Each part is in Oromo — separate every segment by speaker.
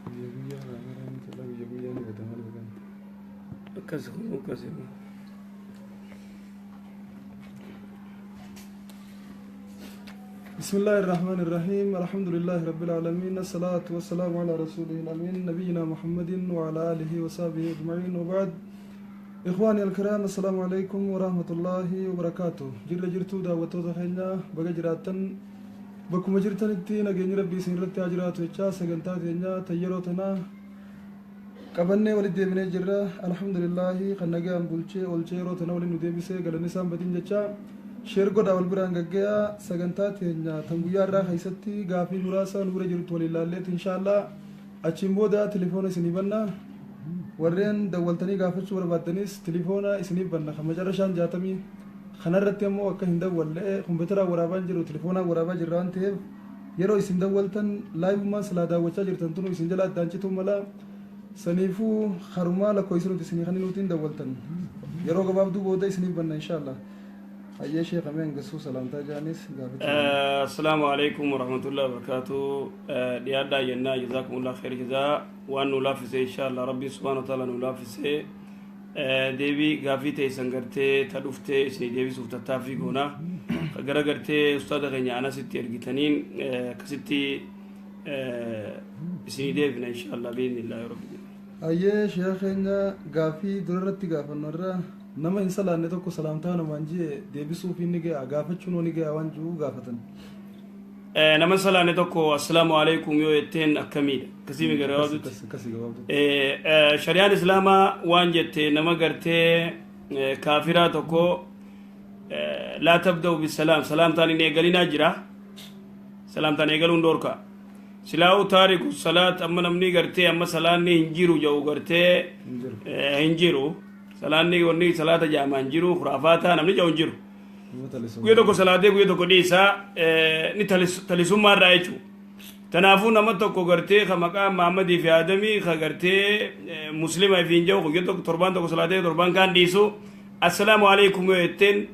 Speaker 1: Guyya guyyaa kaameraan cala guyya guyyaa ni bada maal godhan.
Speaker 2: Akkas kun akkas.
Speaker 1: بسم الله الرحمن الرحيم، الحمد لله رب العالمين، الصلاة والسلام على رسوله الأمين نبينا محمد وعلى آله وصحبه أجمعين، وبعد. إخواني الكرام، السلام عليكم ورحمة الله وبركاته. Jirra jirtuu daawwattoota keenya? Baga jiraattan. Bakkuma jirtanitti nageenyi rabbii isin irratti haa jiraatu jechaa, sagantaa teenya tayyeroo tanaa qabannee walitti deebinee jirra. Alhamdulillaahi, kan nagaan bulchee olchee yeroo tana waliin nu deebisee galanni isaan badin jechaa, share godhaa, wal biraan gaggayaa. Sagantaa teenya tan guyyaa irraa keessatti gaafii muraasa nu bira jirtu waliin laalleeti, inshaallah achiin booda telefoona isinii banna. Warreen dawwaltanii gaafachuu barbaaddanis telefoona isiniif banna, kan macarrashaan 60 kanarratti ammoo akka hin dawwalle. Kompiitaraan waraabaa hin jiru, telefoonaan waraabaa jirra waan ta'eef, yeroo isin dawwaltan liveummaan silaa daawwachaa jirtan tunu isin jala addaan cituu mala. Saniifuu harumaa lakkoofsa nuti isinii kan nutiin dawwaltan yeroo gabaabduu booda isiniif banna, inshaallah. Hayyee sheekamee, hangasuu salaamtaa jaanis gaafachuu.
Speaker 2: Assalaamu alaikum warahmatullahi wabarakatuh. Dhiyaadhaa jennaa, jazakumullah khair jazaa. Waan nu laaffise, inshallah rabbiin subhaana wa ta'ala nu laaffise, deebii gaafii teessan gartee ta dhuftee isinii deebisuuf tattaaffii goona. Gara gartee ustaada keenya anasitti ergitaniin akkasitti isinii deebina, inshallah biidnillahi rabbi.
Speaker 1: Hayyee sheekh keenya, gaafii durarratti gaafannu irra nama hin salaanne tokko salaamtaa namaan jee deebisuuf inni ga'a, gaafachuun ni ga'a waan jiru gaafatan.
Speaker 2: Nama salaanne tokko assalaamu alaikum yoo jetteen akkamiidha? Akkasii mi gabaabdutti?
Speaker 1: Akkasii gabaabdutti.
Speaker 2: Shari'aan islaamaa waan jette, nama gartee kaafiraa tokko laa tabda'u bisalaam, salaamtaan hin eegalinaa jira. Salaamtaan eegaluun dhoorka. Silaa'u taariku salaat, amma namni gartee amma salaanni hin jiru jedhu gartee
Speaker 1: Hin jiru.
Speaker 2: Hin jiru. Salaanni wanni salaata jaamaa hin jiru, khuraafaata namni jedhu hin jiru.
Speaker 1: Nama talisuma.
Speaker 2: Guyya tokko salaatee guyya tokko dhiisaa, ni talisummaarraa jechuudha. Kanaafuu nama tokko gartee ka maqaa Mahammadii fi Aadamii ka gartee muslima ifiin jedhu guyya tokko, torbaan tokko salaatee torbaan kaan dhiisu, assalaamu alaikum yoo jetteen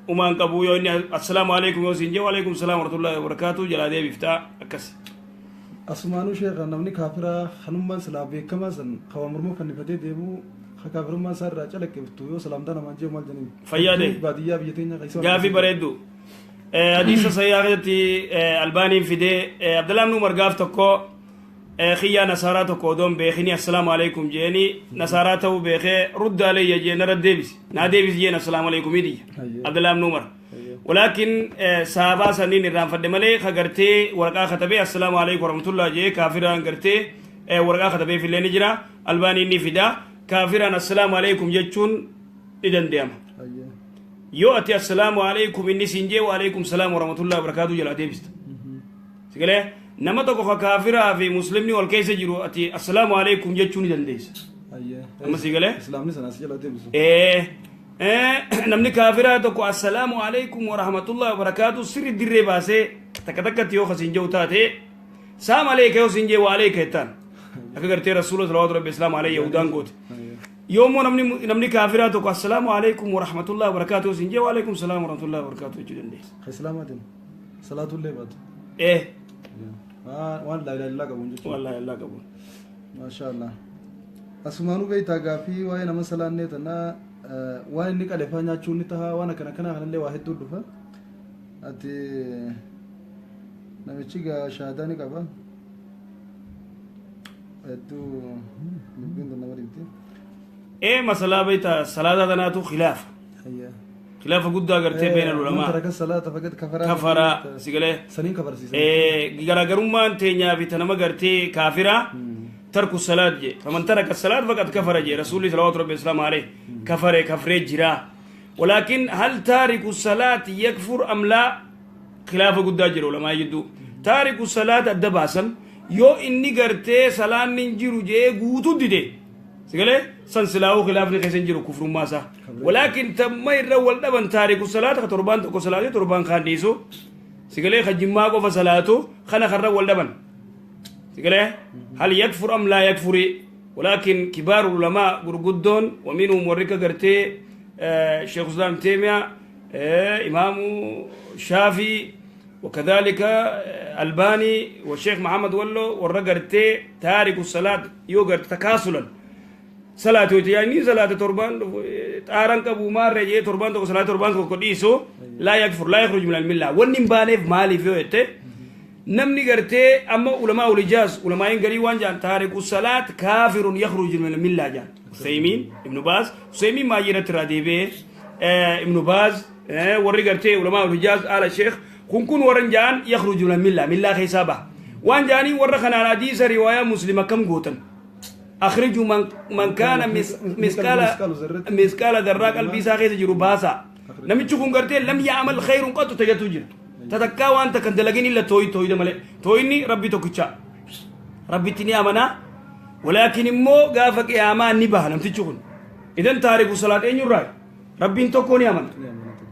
Speaker 2: umaan qabu. Yoo inni assalaamu alaikum yoo siin jedhu, alaikum salaam warahmatullahi wabarakaatu jalaa deebiftaa, akkas.
Speaker 1: Asumaanuu sheekha, namni kaafiraa kanummaan silaa beekamaa san kawa morma fannifatee deemu, ka kaafirummaan isaa irraa calaqqiftu yoo salaamtaa namaan jee maal jedhaniin?
Speaker 2: Fayyaa ta'e.
Speaker 1: Baadiyyaa biyya teenya keessa.
Speaker 2: Gaafii bareeddu. Hadiisa sayyaa keessatti Albaaniin fidee, Abdallah ibn Umar gaaf tokko kiyyaa nasaaraa tokko odoon beekini assalaamu alaikum jeeni, nasaaraa ta'uu beekee, rudda alayya jee, narra deebisi, naa deebisi jeen, assalaamu alaikum diyya.
Speaker 1: Hayyee.
Speaker 2: Abdallah ibn Umar. Walaakin sahabaa saniin irraanfadhe malee, ka gartee waraqaa katabee assalaamu alaikum warahmatullah jee kaafiraan gartee waraqaa katabee fillee ni jira. Albaaniin ni fida. Kaafiraan assalaamu alaikum jechuun ni danda'ama.
Speaker 1: Hayyee.
Speaker 2: Yoo ati assalaamu alaikum inni siin jee, wa alaikum salaam warahmatullahi wabarakaatu jalaa deebista. Sigalee nama tokko ka kaafiraa fi muslimni wal keessa jiru ati assalaamu alaikum jechuu ni dandeessa.
Speaker 1: Hayyee.
Speaker 2: Amma si galee?
Speaker 1: Islaamni sana as jala deebisu.
Speaker 2: Namni kaafiraa tokko assalaamu alaikum warahmatullahi wabarakaatu sirri dirree baasee takka takkatti yoo kasiin jiru taate, saam aleeka yoo siin jee, wa aleeka jettaan. Akka gartee rasuula salawaatu rabbi islaamu alayhi yahudaan goote.
Speaker 1: Hayyee.
Speaker 2: Yoommoo namni kaafiraa tokko assalaamu alaikum warahmatullahi wabarakaatu yoo siin jee, wa alaikum salaam warahmatullahi wabarakaatu jechuu dandeessa.
Speaker 1: Ka islaamaatiin salaatullee baatu. Waan laa ilaaha illaa qabuun jechuudha.
Speaker 2: Wallahi illaa qabu.
Speaker 1: Maasha Allah. Asumaanuu beektaa, gaafii waa'ee nama salaannee tanaa, waan inni qalefaa nyaachuun ni tahaa, waan akkana kanaa kanallee waa hedduu dhufa. Ati namichi gaa shaadaa ni qaba. Hedduu dubbiin tun nama dhibdi.
Speaker 2: Masalaa beektaa, salaataa tanaatu khilaafa.
Speaker 1: Hayya.
Speaker 2: Khilaafa guddaa gartee beena
Speaker 1: Man
Speaker 2: ulamaa.
Speaker 1: taraka salaata faqad kafara.
Speaker 2: Kafara si galee.
Speaker 1: Saniin kafarsiisan.
Speaker 2: Garaagarummaan teenyaa fi ta nama gartee kaafiraa tarku salaat je, faman taraka salaat faqad kafara je rasuulli salawaatu rabbi islaamu alayhi, kafare, kafree jira. Walaakin hal taariku salaat yakfur am laa, khilaafa guddaa jira ulamaa jidduu. Taariku salaat adda baasan, yoo inni gartee salaanni hin jiru jee guutuu dide, sigalee san silaa'uu khilaafni keessa hin jiru kufrummaa isaa. Walaakin tamma irra wal dhaban, taariku salaata ka torbaan tokko salaatee torbaan kaan dhiisu, sigalee ka jimmaa qofa salaatu kana karra wal dhaban, sigalee hal yakfur am laa yakfuri. Walaakin kibaaru ulamaa gurguddoon, waminhum warri ka gartee sheekh islaam Teemiyaa, imaamu Shaafii. وكذلك الباني والشيخ محمد ولو warra gartee تارك الصلاة yoo garte تكاسلا صلاة يعني صلاة torban xaaran qabu maarree jee torban tokko صلاة torban tokko dhiisu لا يكفر، لا يخرج من الملة. Wanni hin baaneef maaliif yoo jette, namni gartee amma علماء الحجاز ulamaa'iin garii waan jaan تارك الصلاة كافر يخرج من الملة jaan. Usaymiin, Ibnu Baaz, Usaymiin maayirratti irraa deebi'ee, Ibnu Baaz, warri gartee علماء الحجاز آل الشيخ kun warran jaan يخرج من الملة, millaa keessaa baha waan jaanii. Warra kanaan hadiisa riwaayaa Muslima kam gootan? أخرجوا من كان مثقال مثقال ذرة qalbii isaa keessa jiru baasa. Namichi kun gartee لم يعمل خير قط tajatu jira tatakkaa waan takkan dalagin illa tooyi tooyida malee. Tooyinni Rabbi tokkicha, Rabbitti ni amanaa, ولكن immoo gaafa qiyaamaa ni baha namtichi kun. Idan تارك الصلاة eenyurraa Rabbiin tokko ni amana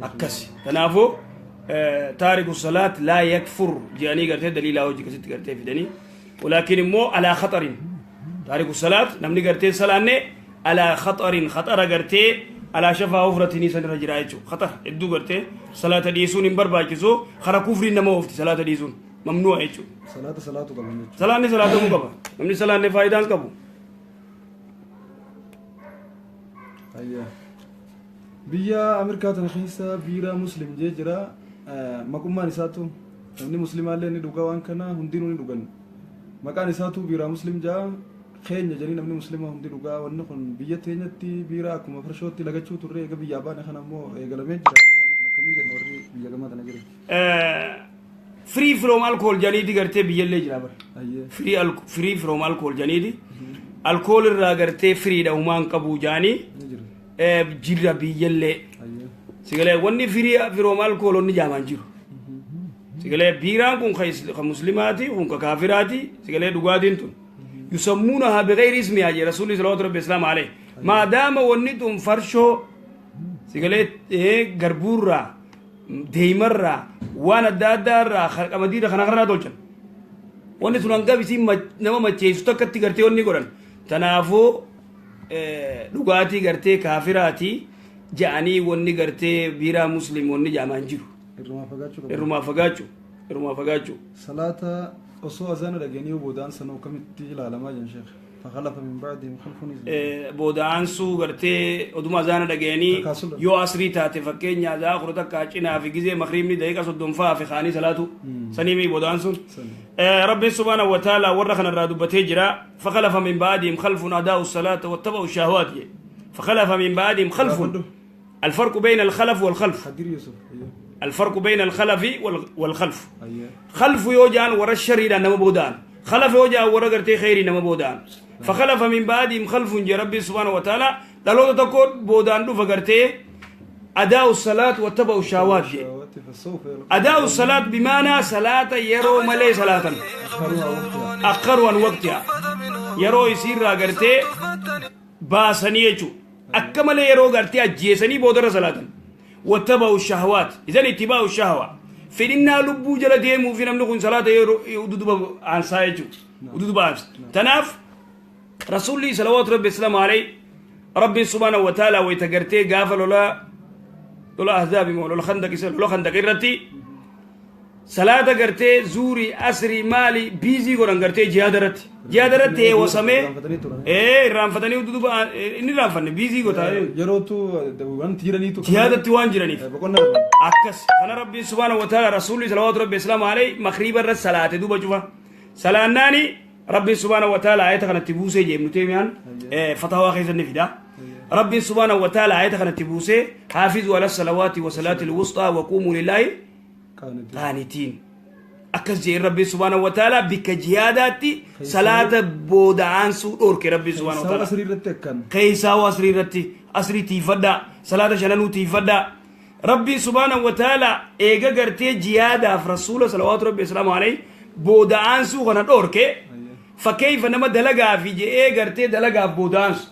Speaker 2: akkas. Kanaafuu تارك الصلاة لا يكفر jedhanii gartee daliilaa hojii akkasitti gartee fidanii, ولكن immoo على خطر تارك الصلاة namni gartee salaanne على خطر, khaxara gartee على شفا حفرة san irra jira jechuudha. Khaxara hedduu gartee salaata dhiisuun hin barbaachisu. Kara kufriin nama oofti salaata dhiisuun ممنوع jechuudha.
Speaker 1: Salaata salaatu qaban jechuudha.
Speaker 2: Salaanni salaatamuu qaba. Namni salaanne faayidaan qabu.
Speaker 1: Ayyaa. Biyya Ameerikaa tana keessa biiraa Muslim jee jira. Maqummaan isaatu namni muslimaallee ni dhuga, waan kana hundinuu ni dhugan. Maqaan isaatu biiraa Muslim jaa, keenya jedhanii namni muslimaa hundi dhugaa. Wanni kun biyya teenyatti biiraa akkuma farshootti lagachuu turre, eega biyyaa baane kana immoo eegalamee jira. Wanni kun akkamii jenna warri biyya gamaa tana jiran?
Speaker 2: Free from alcohol janiiti gartee biyyallee jira bara.
Speaker 1: Ayyee.
Speaker 2: Free from alcohol janiiti. Alkool irraa gartee free dha, humaan qabu jaanii
Speaker 1: Ni jira.
Speaker 2: Jira biyyallee.
Speaker 1: Ayyee.
Speaker 2: Sigalee wanni free from alcohol wanni jaamaan jiru. Sigalee biiraan kun ka muslimaati, kun ka kaafiraati. Sigalee dhugaatiin tun. يسمونها بغير اسمها jee Rasuulli صلوات ربي وسلامه عليه. ما دام wanni tun farshoo sigalee garbuurraa, deemarraa, waan adda addaarraa, qamadiirra kana kanarraa tolchan. Wanni sun hangam isiin nama macheessu takkatti gartee wanni godhan. Tanaafuu dhugaatii gartee kaafiraati ja'anii wanni gartee biiraa Muslim wanni jaamaan jiru.
Speaker 1: Irrumaa fagaachuu qaba.
Speaker 2: Irrumaa fagaachuu. Irrumaa fagaachuu.
Speaker 1: Salaata osoo azaana dhageenii boodaan sanoo kamitti ilaalamaa jiran, sheekh? فخلف من بعدهم خلف.
Speaker 2: Booda'aansuu gartee oduma azaana dhageenii
Speaker 1: Takaasula.
Speaker 2: yoo asrii taate fakkeenya azaa kudha takka cinaa fi gizee makriibni daqiiqa 30 faa fi kaanii salaatu saniimi booda'aansuun.
Speaker 1: Sani.
Speaker 2: Rabbiin سبحانه وتعالى warra kanarraa dubbatee jira. فخلف من بعدهم خلف أضاعوا الصلاة واتبعوا الشهوات je. فخلف من بعدهم خلف.
Speaker 1: Gaafadhu.
Speaker 2: الفرق بين الخلف والخلف.
Speaker 1: Xadir Yusuf. Ayyee.
Speaker 2: الفرق بين الخلف والخلف.
Speaker 1: Ayyee.
Speaker 2: خلف yoo jaan warra shariidhaan nama booda'an, خلف yoo jaan warra gartee kheyrii nama booda'an. فخلف من بعدهم خلف je Rabbi سبحانه وتعالى. Dhaloota tokko boodaan dhufa gartee أضاعوا الصلاة واتبعوا الشهوات je.
Speaker 1: الشهوات فسوف يلقون
Speaker 2: أضاعوا الصلاة بمعنى صلاة yeroo malee salaatan.
Speaker 1: أخروها وقتها.
Speaker 2: أخروا عن وقتها, yeroo isiirraa gartee baasanii jechuudha. Akka malee yeroo gartee ajjeesanii boodarra salaatan. واتبعوا الشهوات, إذن اتباع الشهوة fedhinnaa lubbuu jala deemuu fi namni kun salaata yeroo ududuba aansaa jechuudha, ududuba aansa. Tanaaf Rasuulli صلوات ربي وسلامه عليه Rabbiin سبحانه وتعالى wayta gartee gaafa lola ahzaabi moo lola Khandaq isa lola Khandaq irratti salaata gartee zuurii, asrii maali busy godhan gartee jihaada irratti heewwasamee.
Speaker 1: Irraanfatanii turan.
Speaker 2: Ee, irraanfatanii ududuba inni irraanfanne busy godha.
Speaker 1: Yerootu wanti jiraniitu.
Speaker 2: Jihaadatti waan jiraniif.
Speaker 1: Boqonnaa dhaban.
Speaker 2: Akkas kana Rabbiin سبحانه وتعالى Rasuulli صلوات ربي وسلامه عليه makriiba irra salaate. Duuba cufa salaannaani Rabbiin سبحانه وتعالى ayata kanatti buusee jee. Ibnu Teemiyaan fatawaa keessa ni fida. Rabbiin سبحانه وتعالى ayata kanatti buusee: حافظوا على الصلوات والصلاة الوسطى وقوموا لله
Speaker 1: قانتين.
Speaker 2: قانتين. Akkas jee Rabbiin سبحانه وتعالى. Bikka jihaadaatti salaata booda'aansuu dhoorke Rabbiin سبحانه
Speaker 1: Sababa
Speaker 2: وتعالى.
Speaker 1: Asrii irratti akkan.
Speaker 2: Keessaa asrii irratti, asrii tiifadhaa, salaata shananuu tiifadhaa. Rabbiin سبحانه وتعالى eega gartee jihaadaaf Rasuula صلوات ربي وسلامه عليه booda'aansuu kana dhoorke, فكيف nama dalagaa fi je'ee gartee dalagaaf booda'aansu?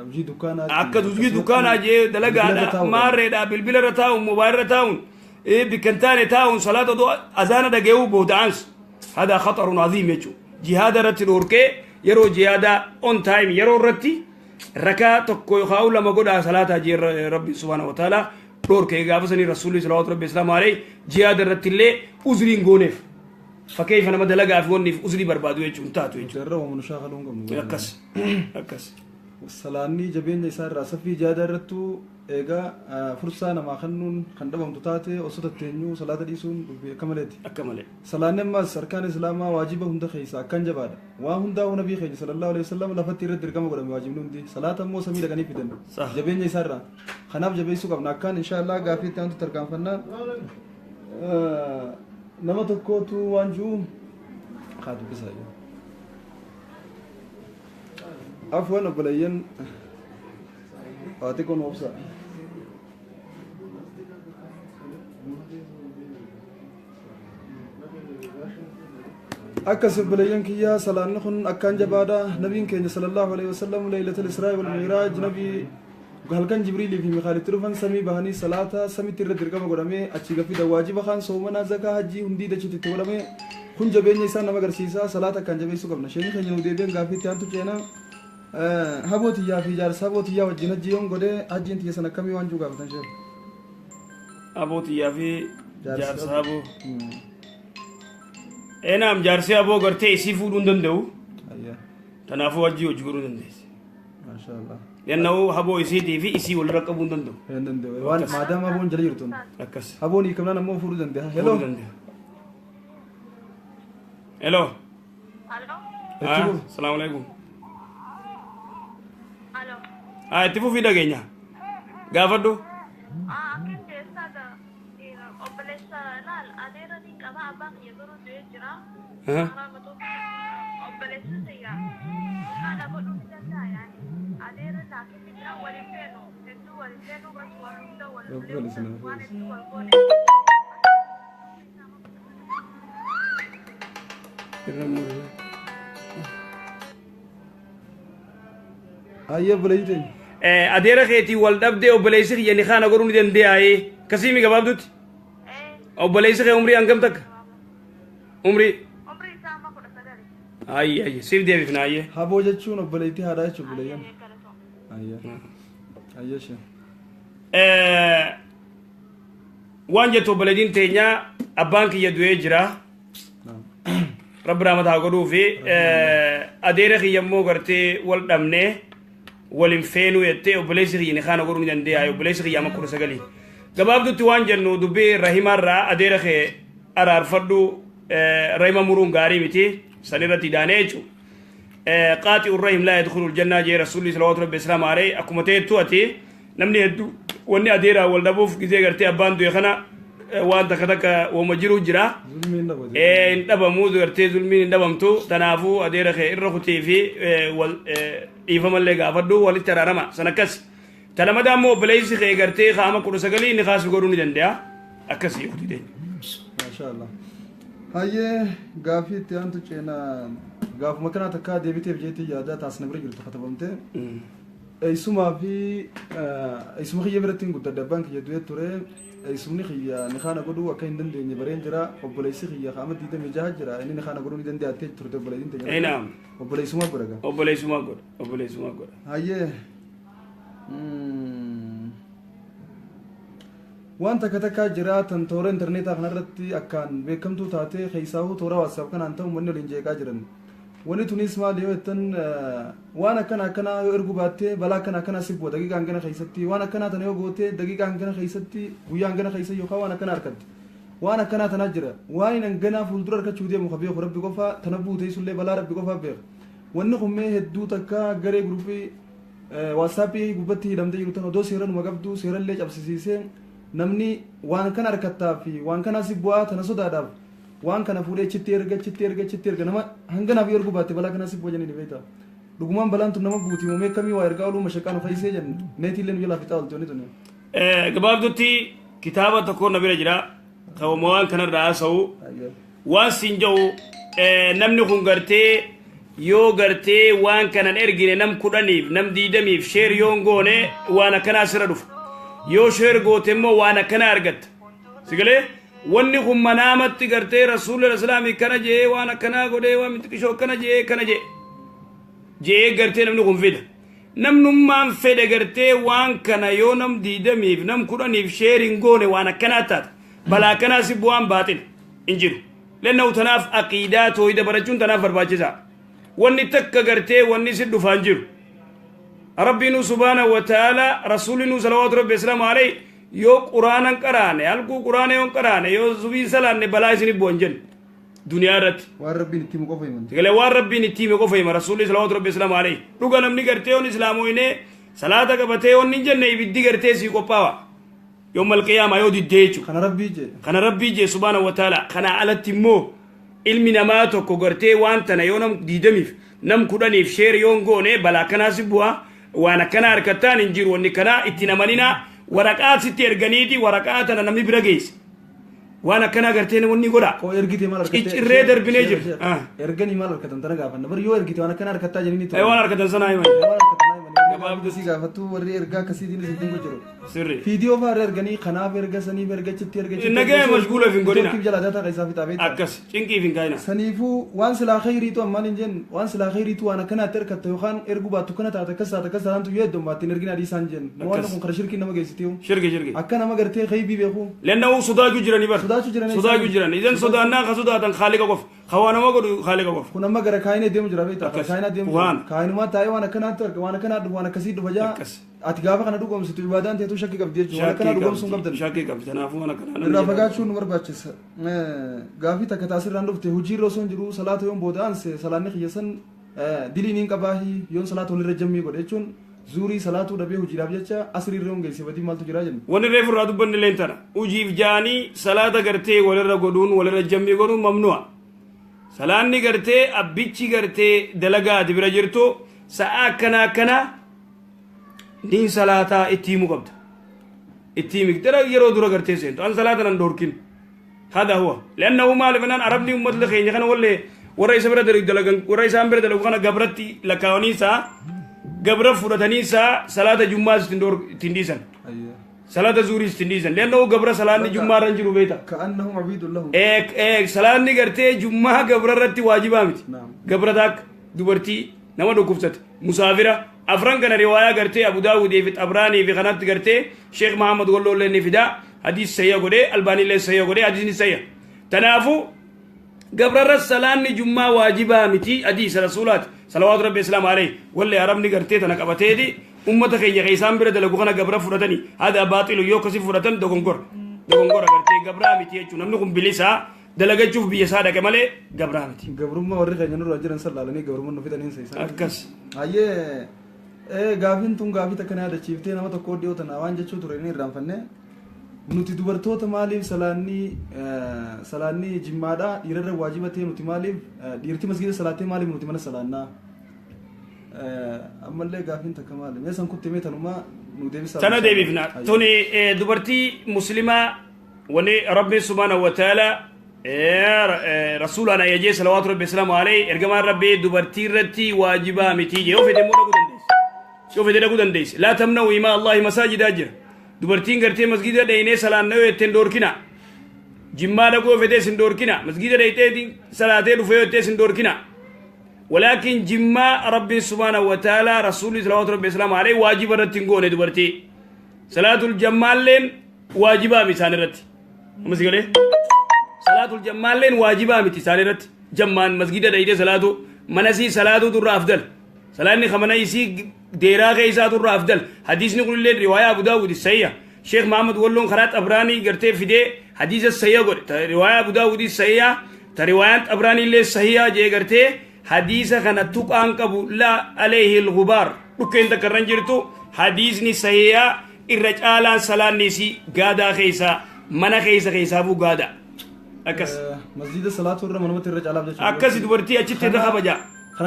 Speaker 1: Hojii dukkaanaa.
Speaker 2: Akka hojii dukkaanaa jee dalagaadha maarreedha, bilbila irra taa'uun, moobaayil irra taa'uun, bikka hin taane taa'uun, salaata odoo azaana dhaga'uu booda'aansu, هذا خطر عظيم jechuu. Jihaada irratti dhoorkee yeroo jihaadaa on time yeroo irratti rakaa tokko yookaan lama godhaa salaataa jee Rabbi سبحانه وتعالى. Dhoorke gaafa sanii Rasuulli salawaatu rabbi islaamu alayhi jihaada irratti illee uzrii hin gooneef. Fakkeenya nama dalagaa fi wanniif uzrii barbaadu jechuun taatu jechuudha.
Speaker 1: Jarra waan nu shaakaluu hin qabnu.
Speaker 2: Akkas. Akkas.
Speaker 1: Salaanni jabeenya isaa irraa saffii jihaadaa irrattuu eegaa fursaa namaa kennuun kan dhabamtu taate osoo tatteenyuu salaata dhiisuun dubbii akka maleeti.
Speaker 2: Akka malee.
Speaker 1: Salaanni ammaas arkaan islaamaa waajiba hunda keessa akkaan jabaadha. Waan hundaa nabii keenya sallallahu alaihi wasallam lafatti irratti dirqama godhame waajibni hundi. Salaata immoo samii dhaqanii fidan.
Speaker 2: Sah.
Speaker 1: Jabeenya isaa irraa. Kanaaf jabeessuu qabna. Akkaan inshaallah gaafii itti aantu tarkaanfannaa. Nama tokkootu waan jiru haa dubbisaa jiru. Afwan obboleeyyan waa xiqqoo nu obsaa. Akkas obboleeyyan kiyyaa salaanni kun akkaan jabaadha. Nabiin keenya sallallahu alaihi wasallam leeylatul Israa wal Mi'raaj nabii halkan Jibriilii fi Mikaalitti dhufan samii bahanii salaata samitti irra dirqama godhamee achii gaffida waajiba kaan soomanaa zakaa hajjii hundii dachitti itti godhamee kun jabeenya isaa nama agarsiisa salaata akkaan jabeessuu qabna. Sheekni keenya nu deebi'an gaafii itti aantu ceenaa. Haboo tiyyaa fi jaarsa haboo tiyyaa wajjin hajjii yoon godhee hajjiin tiyya san akkamii waan jiru gaafatan sheekh.
Speaker 2: Aboo tiyyaa fi jaarsa haboo. Eenaam jaarsi haboo gartee isii fuudhuu hin danda'u.
Speaker 1: Ayyaa.
Speaker 2: Kanaafuu hajjii hojii godhuu dandeessi.
Speaker 1: Maashaa Allah.
Speaker 2: Yanna'uu haboo isiitii fi isii walirra qabuu hin danda'u.
Speaker 1: Hin danda'u. Waan maadaama haboon jala jirtuun.
Speaker 2: Akkas.
Speaker 1: Haboon hiikamnaan ammoo fuudhuu danda'a. Hello.
Speaker 2: Fuudhuu danda'a. Hello.
Speaker 3: Alo,
Speaker 1: Itti fufi.
Speaker 2: Salaamu alaikum.
Speaker 3: alo.
Speaker 2: Ah, itti fufii dhageenya. Gaafadhu.
Speaker 3: Ah, akkan keessaa da obboleessa laal adeera ni qaba abbaan kiyya garuu du'ee jira. Karaa obboleessa tiyya haadha godhuu ni danda'a yaani adeera laakiin ni jira waliin feenu hedduu waliin feenu bas wal hunda wal
Speaker 1: Rabbi wal isin haa
Speaker 3: waan
Speaker 1: feesu.
Speaker 3: hedduu wal goone.
Speaker 1: Ayyee obboleeyyi teenya.
Speaker 2: Adeera keetii wal dhabdee obboleessi kiyya ni kaana godhuu ni danda'a. Kasiimi gabaabdutti. Obboleessi kee umrii hangam takka? Umrii.
Speaker 3: Umrii isaa amma 19.
Speaker 2: Ayye ayye siif deebifna ayye.
Speaker 1: Haboo jechuun obboleettii haadhaa jechuudha obboleeyyan.
Speaker 3: Ayyee galatoo.
Speaker 1: Ayyee. Ayyee shee.
Speaker 2: Waan jettu obboleettiin teenya abbaan kiyya du'ee jira. Rabbi rahmata haa godhuu fi adeera kiyya immoo gartee wal dhabnee waliin feenuu jettee obboleessi kiyya ni kaana godhuu ni danda'a. Obboleessi kiyya amma 19. Gabaabdutti waan jennu dubbii rahimaarraa adeera kee araarfadhu rahima muruun gaarii miti sanirratti hidhaanee jechuudha. Qaaxi'u rahim laa yadkhulu aljannaa jee rasuulli salawaatu rabbi islaam alayhi akkuma ta'ettu ati namni hedduu wanni adeeraa wal dhabuuf gizee gartee abbaan du'e kana waan takka takka wama jiru jira.
Speaker 1: Zulmiin dhabatu.
Speaker 2: Hin dhabamu gartee zulmiin hin dhabamtu kanaafuu adeera kee irra kutii fi wal dhiifamallee gaafadhu walitti araarama san akkas. Talamadaa immoo obboleessi kee gartee qaama 19 inni kaasu godhuu ni danda'a. Akkasii kutii teenya.
Speaker 1: Maashaa Allah. Hayyee gaafii itti aantu ceenaa gaafuma kanaa takkaa deebiteef jeetii yaadaa taasna bira jirtu katabamte. Eessumaa fi eessuma kiyya biratti hin guddadhe abbaan kiyya du'ee ture. Eessumni kiyya ni kaana godhuu akka hin dandeenye bareen jira. Obboleessi kiyya qaama 26 jira. Inni ni kaana godhuu ni danda'a jettee turte obboleettiin teenya.
Speaker 2: Eenaam
Speaker 1: Obboleessumaa godha gaa.
Speaker 2: obboleessumaa godha obboleessumaa godha.
Speaker 1: Hayyee. Waan takka takkaa jira tan toora intarneetaa kanarratti akkaan beekamtuu taate keessaahuu toora WhatsApp kanaan ta'u manni waliin jeeqaa jiran. Wanni tunis maal yoo jettan waan akkana akkanaa yoo erguu baatte balaa akkana akkanaa si bu'a daqiiqaa hangana keessatti waan akkanaa tana yoo goote daqiiqaa hangana keessatti guyyaa hangana keessa yookaan waan akkana argatte. Waan akkanaa tanaa jira. Waan hin hanganaa fuuldura argachuu deemu ka beeku rabbi qofaa tana buute isullee balaa rabbi qofaa beeka. Wanni kun mee hedduu takka garee guruppii WhatsAppii gubbatti hidhamtee jiru tan odoo seeranuma qabdu seerallee cabsisiisee namni waan kana harkattaa fi waan kanaa si bu'aa tana sodaadhaaf waan kana fuudhee achitti erga achitti erga achitti erga nama hanganaaf yoo erguu baatte balaa kanaa si bu'a jennee ni beekta. Dhugumaan balaan tun nama buuti moomee kamii waa ergaa ooluu mashaqaa nu fayyisee jennu neetiillee nu jalaa fixaa oolti wanni tuni.
Speaker 2: Gabaabdutti kitaaba tokko na bira jira. Kan waan kanarraa haasa'u. Waan siin jedhu namni kun gartee yoo gartee waan kanan ergine nam 10f nam 20f share yoon goone waan akkanaa sirra dhufa. Yoo share goote immoo waan akkanaa argatta. Sigalee wanni kun manaamatti gartee rasuulli islaamii kana jee waan akkanaa godhee waan mitiqishoo akkana jee kana jee jee gartee namni kun fida. Namnummaan fedhe gartee waan kana yoo nam 20f nam 10f sheerin goone waan akkanaa taata. Balaa akkanaa si bu'aan baaxila hin jiru. Lenna'u tanaaf aqiidaa tooyida barachuun tanaaf barbaachisaa. Wanni takka gartee wanni si dhufaan jiru. Rabbiinuu subhaanahu wa ta'ala, rasuulinuu salawaatu rabbi islaamu alayhi, yoo quraanan qaraane, halkuu quraana yoo qaraane, yoo subii salaanne, balaa isin bu'an jennu duniyaa irratti.
Speaker 1: Waan Rabbiin itti himu qofa himan.
Speaker 2: Sagalee waan Rabbiin itti hime qofa hima rasuulli salawaatu rabbi islaamu alayhi. Dhuga namni gartee yoon islaamoyne salaata qabatee yoon hin jenne, ibiddi gartee sii qophaawa. Yoomal qiyaamaa yoo diddee jechuudha.
Speaker 1: Kana Rabbii jee.
Speaker 2: Kana Rabbii jee subhaanahu wa ta'ala. Kana alatti immoo ilmi namaa tokko gartee waan tana yoo nam 20f nam 10f share yoon goone balaa akkanaa si bu'a, waan akkanaa harkattaan hin jiru. Wanni kanaa itti namanina. Waraqaa sitti erganiiti, waraqaa tana namni bira geesse waan akkanaa gartee wanni godha.
Speaker 1: Koo ergite maal harkattee?
Speaker 2: Ciccirree darbinee jira. Ah.
Speaker 1: Erganii maal harkatan tana gaafanna. Bar yoo ergite waan akkana harkattaa jedhanii
Speaker 2: ture. Waan harkatan sanaa himan.
Speaker 1: Waan harkatan himanii. Gabaabduu si gaafattu warri ergaa akkasiitiin isin dingu jiru.
Speaker 2: Sirri.
Speaker 1: Viidiyoo fa'aa irra erganii kanaaf erga, saniif erga, achitti erga, achitti.
Speaker 2: Nagaya mashguulaaf hin godhina.
Speaker 1: Turkiif jala data keessaa fixaa beektaa.
Speaker 2: Akkas cinqiif hin kaayina.
Speaker 1: Saniifuu waan silaa khayriitu ammaan hin jennu, waan silaa khayriitu waan akkanaatti erkatta yookaan erguu baattu kana taate, akkas taate, akkas taataantu yoo heddummaatti hin ergin adiisaan jennu. Waan
Speaker 2: Akkas.
Speaker 1: kun kara shirkiin nama geessitiyu.
Speaker 2: Shirki shirki.
Speaker 1: Akka nama gartee khaybii beeku.
Speaker 2: Lenna'uu sodaachuu jiranii bar.
Speaker 1: Sodaachuu jiranii.
Speaker 2: Sodaachuu jiran. Idan sodaannaa ka sodaatan Khaaliqa qofa. Ka waa nama godhu Khaaliqa qofa.
Speaker 1: Kun amma gara kaayinee deemu jira beektaa.
Speaker 2: Akkas.
Speaker 1: Kaayinaa deemu
Speaker 2: Waan.
Speaker 1: jira. Kaayinumaa taa'ee waan akkanaatti arga, waan akkanaa dhufa, waan akkasii dhufa jaa.
Speaker 2: Akkas.
Speaker 1: Ati gaafa kana dhugoomsitu ibaadaan teetuu shakkii qabdi jechuudha. Waan akkanaa dhugoomsuu hin qabdan.
Speaker 2: Shakkii qabdi. Kanaafuu waan akkanaa.
Speaker 1: Irraa fagaachuun nu barbaachisa. Gaafii takka taasirraan dhufte: hojiirra osoo hin jiru salaata yoon booda aanse, salaanni kiyya san diliin hin qabaahi? Yoon salaata walirra jammii godhe jechuun zuurii salaatuu dhabee hojiidhaaf jecha asriirra yoon geesse badii maaltu jira jenna.
Speaker 2: Wanni reefu irraa dubbanni illee tana. Hojiif jaanii salaata gartee walirra godhuun, walirra jammii godhuun mamnu'a. Salaanni gartee abbichi gartee dalagaa ati bira jirtu sa'a akkana akkana niin salaataa itti himuu qabda. Itti himi dara yeroo dura gartee seentu. An salaata nan dhoorkin. هذا هو لأنه ما لفنان عربني أمة لخيني كان ولا ورا إسا برا دلقن ورا إسا برا دلقن كان قبرتي لكاونيسا قبر فرتنيسا صلاة جمعة تندور تنديسن صلاة زوري تنديسن لأنه قبر صلاة جمعة رنجرو بيتا.
Speaker 1: كأنهم عبيد لهم.
Speaker 2: Eek eek, salaanni gartee jummaa gabra irratti waajibaa miti.
Speaker 1: Naam.
Speaker 2: Gabra taak, dubartii, nama dhukkubsate, musaafira, afran kana riwaayaa gartee Abu Daawudii fi Xabraanii fi kanatti gartee Sheekh Mahamad Golloollee ni fida, hadiis sayya godhee, Albaaniillee sayya godhee, hadiisni sayya. Tanaafu gabrarra salaanni jummaa waajibaa miti, hadiisa rasuulaati salawaatu rabbi islaam alayhi. Walli arabni gartee tana qabateeti ummata keenya keessaan bira dalagu kana gabra fudhatanii hada baaxilu. Yoo akkasi fudhatan dogongora, dogongora gartee gabraa miti jechuun namni kun bilisaa dalagachuuf biyya isaa dhaqe malee gabraa miti.
Speaker 1: Gabrummaa warri keenya nurraa jiran san laalanii gabrummaa nu fixaniin isa isaan.
Speaker 2: Akkas.
Speaker 1: Hayyee, gaafiin tun gaafii takka na yaadachiiftee. Nama tokko dhiyoo tana waan jechuu ture inni irraanfanne. Nuti dubartoota maaliif salaanni jimmaadha dhiirarra waajiba ta'e? Nuti maaliif dhiirti masgiida salaattee, maaliif nuti mana salaannaa? Ammallee gaafiin takka maali? Mee san kutti mee tanumaa nu deebisaa.
Speaker 2: Tana deebifna. Tuni dubartii muslimaa wani Rabbi subhaanahu wa ta'ala rasuulaan ajajee salawaatu rabbi islaamu alayhi, ergamaan Rabbii dubartii irratti waajibaa miti jee. Yoo fedhe immoo dhaquu dandeessi, yoo fedhe dhaquu dandeessi. Laa tamna'u imaa Allahi masaajidaa jira. Dubartiin gartee masgiida dhaynee salaanna yoo jetteen dhoorkina. Jimmaa dhaquu yoo fedhe sin dhoorkina. Masgiida dhayxee salaatee dhufe yoo jettee sin dhoorkina. ولكن جماع ربي سبحانه وتعالى رسول صلوات ربي السلام عليه واجب رتين قوني دبرتي صلاة الجمال لين واجبا مسان رت مسجد صلاة الجمال لين واجبا متسان رت. جمان مسجد دايده صلاة منسي صلاة در أفضل، صلاة خمنا يسي ديرا غيسا در أفضل. حديث نقول لين رواية أبو داود السيئة، شيخ محمد ولون خرات أبراني قرتي في دي حديث السيئة قول رواية أبو داود السيئة، رواية أبراني اللي الصحيحة جي قرتي حديث kana tuqaan qabu لا عليه الغبار dhukkeen takka irra hin jirtu. Hadiisni sahihaa irra caalaan salaanni isii gaadaa keessa, mana keessa, keessaafuu gaada akkas.
Speaker 1: Masjiida salaatu irra manumatti irra caalaaf jechuudha.
Speaker 2: Akkasi dubartii achitti irra kabaja,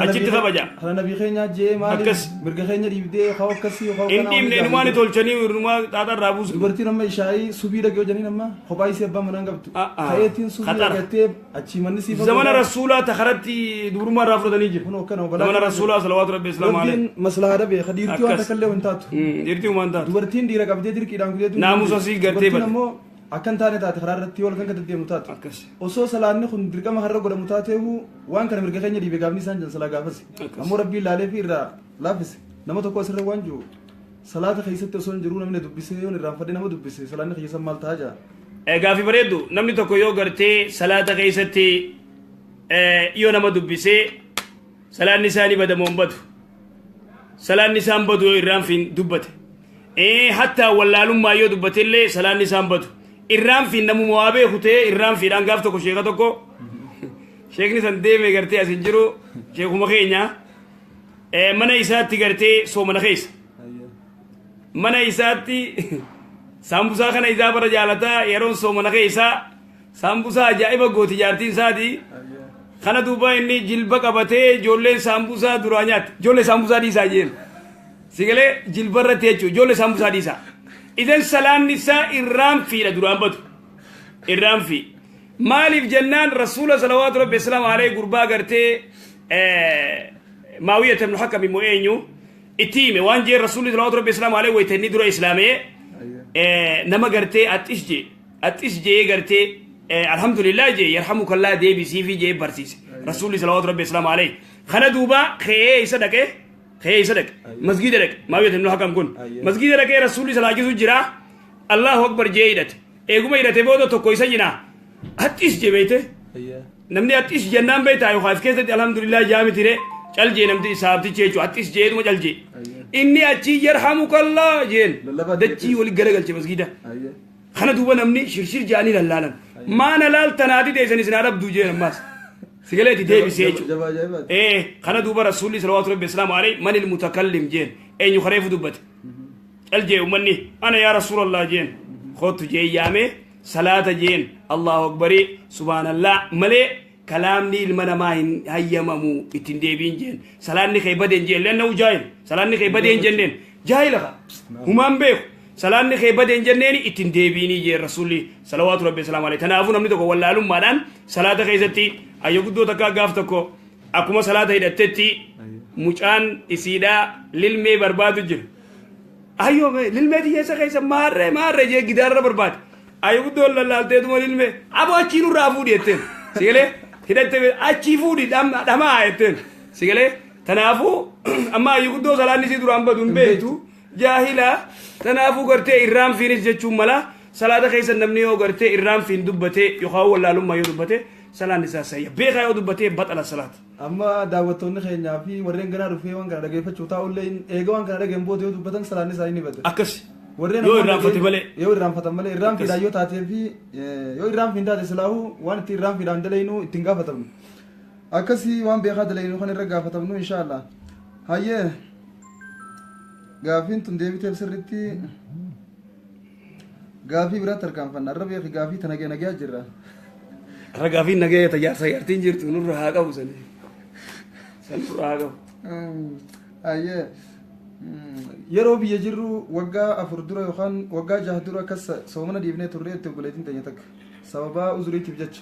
Speaker 2: achitti kabaja.
Speaker 1: Kana nabii keenya jee maaliif
Speaker 2: Akkas.
Speaker 1: mirga keenya dhiibdee haa akkasii haa
Speaker 2: hin dhiibne, inumaan tolchanii inumaa xaaxaa irraa buusu.
Speaker 1: Dubartiin amma ishaayii subii dhagee hojjaniin amma kophaa isii abbaa manaan qabdu.
Speaker 2: Ah, ah.
Speaker 1: Ka'eetiin subii
Speaker 2: Khatar.
Speaker 1: dhagattee achii manni siif.
Speaker 2: Zamana rasuulaa takaratti dubrummaa irraa fudhatanii jiru.
Speaker 1: Kun akkana balaa.
Speaker 2: Zamana rasuulaa salawaatu rabbi islaamu alayhi.
Speaker 1: Rabbiin maslahaa dhabe dhiirtii waan
Speaker 2: Akkas.
Speaker 1: takka illee hin taatu.
Speaker 2: Dhiirtii uumaan taatu.
Speaker 1: Dubartiin dhiira qabdee dirqiidhaan gudeetu.
Speaker 2: Naamusa sii gartee
Speaker 1: Dubartiin
Speaker 2: bade.
Speaker 1: ammoo akka hin taane taate karaa irratti yoo halkan kan deddeemu taate.
Speaker 2: Akkas.
Speaker 1: Osoo salaanni kun dirqama har'a godhamu taateehu waan kana mirga keenya dhiibe gaafni isaan jiran salaa gaafas.
Speaker 2: Akkas.
Speaker 1: Ammoo Rabbiin laalee fi irraa laaffise. Nama tokko asirra waan jiru salaata keessatti osoo hin jiruu namni dubbisee yoon irraanfadhe nama dubbise salaanni keessa maal ta'a jaa.
Speaker 2: Gaafii bareeddu. Namni tokko yoo gartee salaata keessatti yoo nama dubbisee salaanni isaa ni badamoo hin badu? Salaanni isaa hin badu yoo irraanfiin dubbate. Hattaa wallaalummaa yoo dubbate illee salaanni isaa hin badu. Irraanfiin namuma waa beeku ta'ee irraanfiidhaan gaaf tokko sheeka tokko, sheekni san deeme gartee as hin jiru, sheekuma keenya, mana isaatti gartee soomana keessa mana isaatti saambusaa kana isaa bara jaalataa yeroon soomana keessa saambusaa ajaa'iba gooti jaartiin isaati. Kana duuba inni jilba qabatee ijoolleen saambusaa duraa nyaatti. Ijoollee saambusaa dhiisaa jeen. Sigalee jilba irratti jechuudha, ijoollee saambusaa dhiisaa. Idan salaanni isaa irraanfiidha, duraan badu. Irraanfii. Maaliif jennaan, rasuula salawaatu rabbi islaam alayhi gurbaa gartee Maawiyya ibnu Hakam immoo eenyu itti hime waan jeen. Rasuulli salawaatu rabbi islaam alayhi wayita inni dura islaamee nama gartee axis jee, axis jee gartee alhamdulillah jee, yarhamukallah deebisiifi jee barsiise rasuulli salawaatu rabbi islaam alayhi. Kana duuba ka'ee isa dhaqee, ka'ee isa dhaqe, masgiida dhaqe. Maawiyya ibnu Hakam kun masgiida dhaqee rasuulli salaachisu jira. Allahu akbar jee hidhate. Eeguma hidhate booda tokko isa jina axis jee beeyte. Namni axis jennaan beektaa yookaan if keessatti alhamdulillah jaamitire cal jee namti saabtichi jechuudha. Axis jeetuma cal jee. Inni achi yarhamukallah jeen dachii wali garagalche masgiida. Kana duuba namni shirshir jaanii lallaalan. Maana laaltanaati teessan isin adabdu jeen ammaas. Sigaleeti deebisee jechuudha. Kana duuba rasuulli salawaatu rabbi islaamu alayhi man ilmutakallim jeen, eenyu kareefu dubbate? Cal jee ummanni. Ana yaa rasuulallah jeen. Kootu jee yaamee salaata jeen. Allahu akbarii, subhaanallah malee kalaamni ilma namaa hin hayyamamu, ittiin deebiin jeen. Salaanni kee badeen jeen. Lenna jaahil. Salaanni kee badeen jenneen jaahila ka humaan beeku. Salaanni kee badeen jenneeni ittiin deebiinii jeen rasuulli salawaatu rabbi salaamu alayhi. Kanaafuu namni tokko wallaalummaadhaan salaata keessatti ayyo guddoo takkaa gaaf tokko akkuma salaata hidhattetti mucaan isiidhaa lilmee barbaadu jira. Ayyoo, lilmee xiyyeessa keessa maarree maarree jee gidaarra barbaade. Ayyo guddoon lallaalteetuma lilmee aboo achii nurraa fuudhi jetteen. Sigalee hidhatte achii fuudhi dhamaa jetteen. Sigalee tanaafuu amma ayyo guddoo salaanni isii duraan badu hin beektu jaahila. Tanaafuu gartee irraanfiinis jechuun mala salaata keessa namni yoo gartee irraanfiin dubbatee yookaan wallaalummaa yoo dubbate salaan isaa sayya. Beekaa yoo dubbatee baxala salaata.
Speaker 1: Amma daawwattoonni keenyaa fi warreen ganaa dhufee waan kana dhageeffachuu taa'ullee eega waan kana dhageen booda yoo dubbatan salaanni isaanii ni bada.
Speaker 2: Akkas.
Speaker 1: Warreen
Speaker 2: Yoo
Speaker 1: ammoo
Speaker 2: irraanfate malee.
Speaker 1: Yoo irraanfatan malee, irraanfiidhaan yoo taatee fi yoo irraanfiin taate silaahuu waan itti irraanfiidhaan dalaynu ittiin gaafatamnu. Akkasii waan beekaa dalaynu kan irra gaafatamnu inshaallah. Hayyee, gaafiin tun deebiteef sirritti gaafii biraatti harkaanfanna. Arra beeki gaafii tana nagee jirra.
Speaker 2: Har'a gaafiin nagaya tajaajila jaartiin jirtu nurra haa qabu sani. San nurra haa qabu.
Speaker 1: Hayyee, yeroo biyya jirru waggaa 4 dura yookaan waggaa 6 dura akkas soomana dhiifnee turree itti obboleettiin teenya takka sababaa uzuriitiif jecha